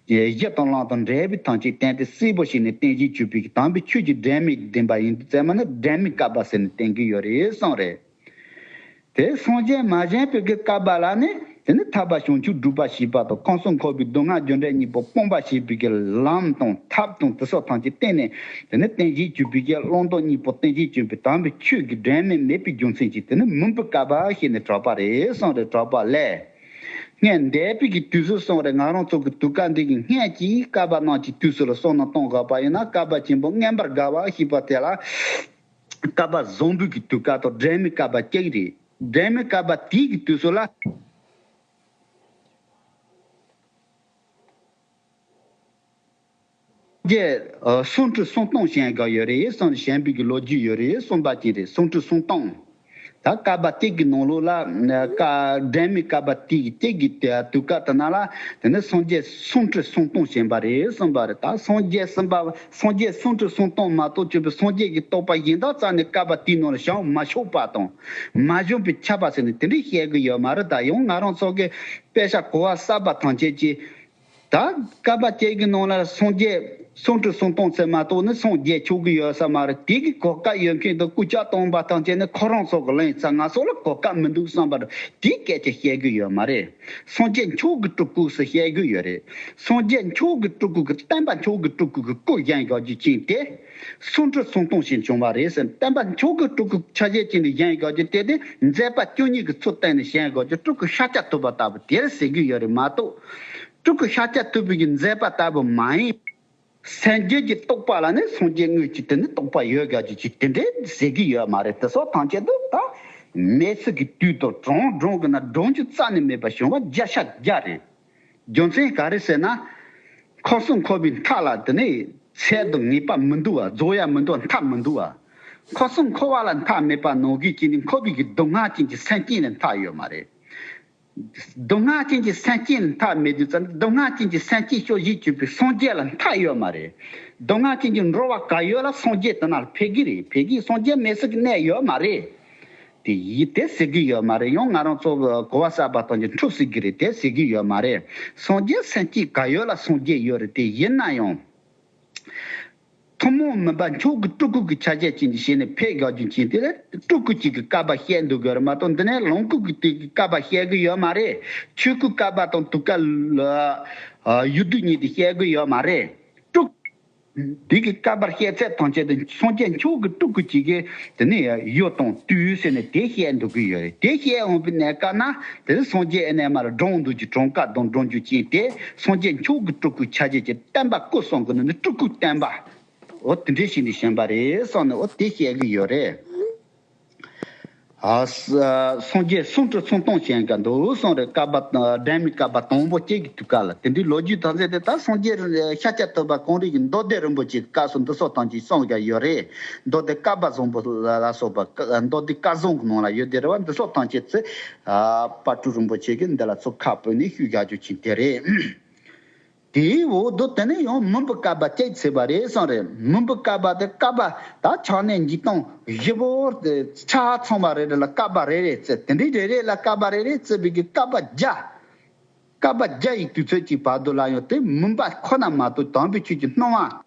གཞི་དང་ལམ་དང་འབྲས་བུ་ཐམས་ཅད་བསྟན་ཏེ། གསལ་པོ་བྱས་ནས་བསྟན་བྱེད་གྱུར་པའི་གི་དམ་པའི་ཆོས་ཀྱི་སྒྲོན་མེ་ལྡན་པ་ཡིན་དུས་ཙམ་པ་ནི་འབྲལ་མེད་བསྐལ་པ་ཟེར་ནས་བསྟན་གྱི་ཡོད་རེད་གསུངས་རེད། དེ་སངས་རྒྱས་མ་བྱོན་པའི་གི་བསྐལ་པ་ལ་ནི་དེ་ནི་ཐར་པ་བྱང་ཆུབ་སྒྲུབ་པ་ཞེས་པ་དང་། ཁམས་གསུམ་འཁོར་བའི་སྡུག་བསྔལ་རྒྱུ་འབྲས་གཉིས་པོ་སྤོང་བ་ཞེས་པའི་གི་ལམ་དང་ཐབས་དང་དེ་སོགས་ཐམས་ཅད་བསྟན་ནས། དེ་ནི་བསྟན་བྱེད་གྱུར་པའི་གི་བླང་དོར་གཉིས་པོ་བསྟན་བྱེད་གྱུར་པའི་དམ་པའི་ཆོས་ཀྱི་སྒྲོན་མེ་མེད་པའི་རྒྱུ་མཚན་གྱིས་དེ་ནི་མུན་པའི་བསྐལ་པ་ཞེས་ནས་གྲགས་པ་རེད་གསུངས་རེད། གྲགས་པ་ལས། སྔོན་འདས་པའི་གི་དུས་སུ་གསུངས་རེད། ང་རང་ཚོ་གི་དུས་སྐབས་འདི་གི་སྔོན་གྱི་བསྐལ་པ་ནང་གི་དུས་སུ་ལ་བསམ་བློ་གཏོང་དགོས་པ་ཡིན་ན། བསྐལ་པ་ཆེན་པོ་མངོན་པར་དགའ་བ་ཞེས་པ་དེ་ལ། བསྐལ་པ་བཟང་པོའི་གི་དུས་སྐབས་དང་འབྲལ་མེད་བསྐལ་པ་གཅིག་རེད། འབྲལ་མེད་བསྐལ་པ་དེའི་གི་དུས་སུ་ལ། རྗེ་ཨ་སུམ་ཁྲི་སུམ་སྟོང་བྱོན་དགོས་ཡོད་རེད་གསུངས། བྱོན་པའི་གི་ལོ་རྒྱུས་ཡོད་རེད་གསུངས་པ་ཅིག་རེད། སུམ་ཁྲི་སུམ་སྟོང་། ད་བསྐལ་པ་གཅིག་གི་ནང་ལོགས་ལ་ཨ་བསྐལ་འབྲལ་མེད་བསྐལ་པ་དེ་གི་གཅིག་གི་དེ་དུས་སྐབས་དེ་ན་ལ། དེ་ནས་སངས་རྒྱས་སུམ་ཁྲི་སུམ་སྟོང་བྱོན་པ་རེད་གསུངས་པ་རེད། ད་སངས་རྒྱས་གསུམ་པ། སངས་རྒྱས་སུམ་ཁྲི་སུམ་སྟོང་མ་གཏོགས་གཅིག་པུ་སངས་རྒྱས་ཀྱི་རྟོགས་པ་གཞན་དག་རྩ་ནས་བསྐལ་པ་དེའི་ནང་ལ་བྱུང་མ་ཆོག་པ་དང་། མ་བྱུང་པས་ཁྱབ་པ་ཟེར་ནས་དེ་འདྲས་བཤད་གི་ཡོད་མ་རེད། ད་ཡང་ང་རང་ཚོ་གི་དཔེ་ཆ་གོ་བ་གསར་པ་ཐམས་ཅད་ཀྱིས། ད་བསྐལ་པ་གཅིག་གི་ནང་ལ་སངས་རྒྱས་སུམ་ཁྲི་སུམ་སྟོང་ཙམ་མ་གཏོགས་ནི་སངས་རྒྱས་ཆོག་གི་ཡོད་ས་མ་རེད། དེ་གི་གོ་སྐབས་ཡོད་མཁན་དང་སྐུ་ཕྱག་སྟོན་པ་ཐམས་ཅད་ནི་ཁོ་རང་ཚོ་གི་ལན་ཚ། ང་ཚོ་ལ་གོ་སྐབས་མི་འདུག་བསམ་པར་དེའི་སྐད་ཆ་བཤད་གི་ཡོད་མ་རེད། སངས་རྒྱས་མཆོག་གི་སྤྲུལ་སྐུ་ཟེར་བཤད་གི་ཡོད་རེད། སངས་རྒྱས་མཆོག་གི་སྤྲུལ་སྐུ་གི་སྟོན་པ་མཆོག་གི་སྤྲུལ་སྐུ་གི་སྐུ་བཞེངས་དགོས་རྒྱུ་ཅན་དེ། སུམ་ཁྲི་སུམ་སྟོང་ཞིག་བྱུང་བ་རེད་ཟེར། སྟོན་པ་མཆོག་གི་སྤྲུལ་སྐུ་ཆ་བཞག་ཅན་དུ་བཞེངས་དགོས་རྒྱུ་དེ་དེ་མཛད་པ་བཅུ་གཉིས་ཀྱི་ཚུལ་བསྟན་ནས་བཞེངས་དགོས་རྒྱུ་སྤྲུལ་སྐུ་ཤཱཀྱ་ཐུབ་པ་ལྟ་བུ་དེར་ཟེར་གི་ཡོད་རེད་མ་གཏོགས། སྤྲུལ་སྐུ་ཤཱཀྱ་ཐུབ་པའི་གི་མཛད་པ་ལྟ་བུ་མ་ཡིན། སངས་རྒྱས་ཀྱི་རྟོགས་པ་ལ་ནི་སངས་རྒྱས་དངོས་ཀྱི་དེ་ནི་རྟོགས་པ་ཡོད་དགོས་རྒྱུ་ཅིག་དེ་འདྲས་ཟེར་གི་ཡོད་མ་རེད། དེ་སོགས་ཐམས་ཅད་དུ་ད་མི་སྲིད་ཀྱི་དུས་དང་གྲངས་གྲངས་ཀྱི་ནང་སྒྲུབ་རྒྱུ་རྩ་ནས་མེད་པ་བྱུང་བ་བརྒྱ་ཆ་བརྒྱ་རེད། རྒྱུ་མཚན་ག་རེ་ཟེར་ན། ཁམས་གསུམ་འཁོར་བའི་མཐའ་ལ་དེ་ནི་ཚད་དང་ངེས་པ་མི་འདུག་བ། རྫོགས་ཡ་མི་འདུག་བ། མཐའ་མི་འདུག་བ། ཁམས་གསུམ་འཁོར་བ་ལ་མཐའ་མེད་པ་ནང་བཞིན་གྱི་ནི་འཁོར་བའི་གི་སྡུག་བསྔལ་ཅན་གྱི་སེམས་ཅན་ལ་མཐའ་ཡོད་མ་རེད། སྡུག་བསྔལ་ཅན་གྱི་སེམས་ཅན་ལ་མཐའ་མེད་དུས་ཙམ། སྡུག་བསྔལ་ཅན་གྱི་སེམས་ཅན་སྤྱོད་བཞིན་གྱུར་པའི་སངས་རྒྱས་ལ་མཐའ་ཡོད་མ་རེད། སྡུག་བསྔལ་ཅན་གྱི་འགྲོ་བ་ག་ཡོད་ལ་སངས་རྒྱས་དེ་ན་ལ་ཕེབས་ཀྱི་རེད། ཕེབས་ཀྱི། སངས་རྒྱས་མེད་ས་གི་གནས་ཡོད་མ་རེད། དེ་ཡིན་དེ་ཟེར་གྱི་ཡོད་མ་རེད། ཡང་ང་རང་ཚོ་གོ་བ་གསར་པ་དང་གྱི་འཁྲུག་སྲིད་ཀྱི་རེད། དེ་ཟེར་གྱི་ཡོད་མ་རེད། སངས་རྒྱས་སེམས་ཅན་ག་ཡོད་ལ་སངས་རྒྱས་ཡོད་རེད། དེ་ཡིན་ན་ཡང་། ཐུན་མོང་མིན་པ་མཆོག་གི་སྤྲུལ་སྐུ་གི་ཆ་བྱད་ཅན་གྱི་ཞིག་ནས་ཕེབས་དགོས་རྒྱུ་ཅན་དེ་ལ་སྤྲུལ་སྐུ་གཅིག་གི་བསྐལ་པ་བཤད་འདུག་གི་རེད་མ་གཏོགས། འདི་ནས་ལོངས་སྐུ་གི་དེ་གི་བསྐལ་པ་བཤད་གི་ཡོད་མ་རེད། ཆོས་སྐུ་བསྐལ་པ་དང་དུས་བསྐལ་ལ་ཡུལ་དུས་གཉིས་དེ་བཤད་གི་ཡོད་མ་རེད། སྤྲུལ་དེ་གི་བསྐལ་པར་བཤད་ཚད་ཐམས་ཅད་དུ་སངས་རྒྱས་མཆོག་གི་སྤྲུལ་སྐུ་གཅིག་གིས་དེ་ནས་ཡུལ་དང་དུས་ཟེར་ནས་དེ་བཤད་འདུག་གི་ཡོད་རེད། དེ་བཤད་འོང་པའི་གནས་སྐབས་ན་དེ་སངས་རྒྱས་ཨེ་ནས་མར་སྒྲུང་འདུག་གི་གྲངས་ཀ་དང་སྒྲུང་རྒྱུ་ཅན་དེ་སངས་རྒྱས་མཆོག་གི་སྤྲུལ་སྐུའི་ཆ་བྱད་ཀྱི་བསྟན་པ་བསྐུར་སོང་གི་ནི་སྤྲུལ་སྐུའི་བསྟན་པ། འོ་དེ་འདྲའི་ཞིག་ནས་བྱིན་པ་རེད་བསམ་ནས་འོ་དེ་བཤད་གི་ཡོད་རེད། ཨ་ས་སངས་རྒྱས་སུམ་ཁྲི་སུམ་སྟོང་ཞིག་ག་འདུག་གསུངས་རེད། བསྐལ་པ་སྦྲང་མའི་བསྐལ་པ་དང་པོ་གཅིག་གི་དུས་སྐབས་ལ་དེ་འདྲའི་ལོ་རྒྱུས་ཐམས་ཅད་དེ་ད་སངས་རྒྱས་ཤཱཀྱ་ཐུབ་པ་གངས་རི་གི་མདོ་སྡེ་རིན་པོ་ཆེའི་སྐབས་སུ་འདི་སོགས་ཐམས་ཅད་གསུངས་ཀྱང་ཡོད་རེད། མདོ་སྡེ་བསྐལ་པ་བཟང་པོ་ལ་ལ་སོགས་པ་མདོ་སྡེ་བསྐལ་བཟང་གི་ནང་ལ་ཡོད་དེ་རེད་བ། འདི་སོགས་ཐམས་ཅད་ཚེ་ཨ་དཔལ་སྤྲུལ་རིན་པོ་ཆེ་གིས་འདི་ལ་ཚུར་ཁ་བོད་ནས་ཞུས་བཞག་རྒྱུ་ཅན་དེ་རེད། དེའི་འོག་ཏུ་དེ་ནས་ཡང་མུན་པའི་བསྐལ་པ་གཅིག་ཚུད་པ་རེད་གསུངས་རེད། མུན་པའི་བསྐལ་པ་དེ་བསྐལ་པ་ད་ཆ་གནས་འཇིག་སྟོང་བཞི་པོ་དེ་ཆ་ཚང་བ་རེ་རེ་ལ་བསྐལ་པ་རེ་རེ་བརྩི། དེ་འདྲའི་རེ་རེ་ལ་བསྐལ་པ་རེ་རེ་བརྩི་བའི་གི་བསྐལ་པ་བརྒྱ། བསྐལ་པ་བརྒྱ་ཡི་དུས་ཚོད་ཀྱི་བར་དུ་ལ་ཡང་དེ་མུན་པ་ཁོ་ན་མ་གཏོགས་དམ་པའི་ཆོས་ཀྱི་སྣང་བ།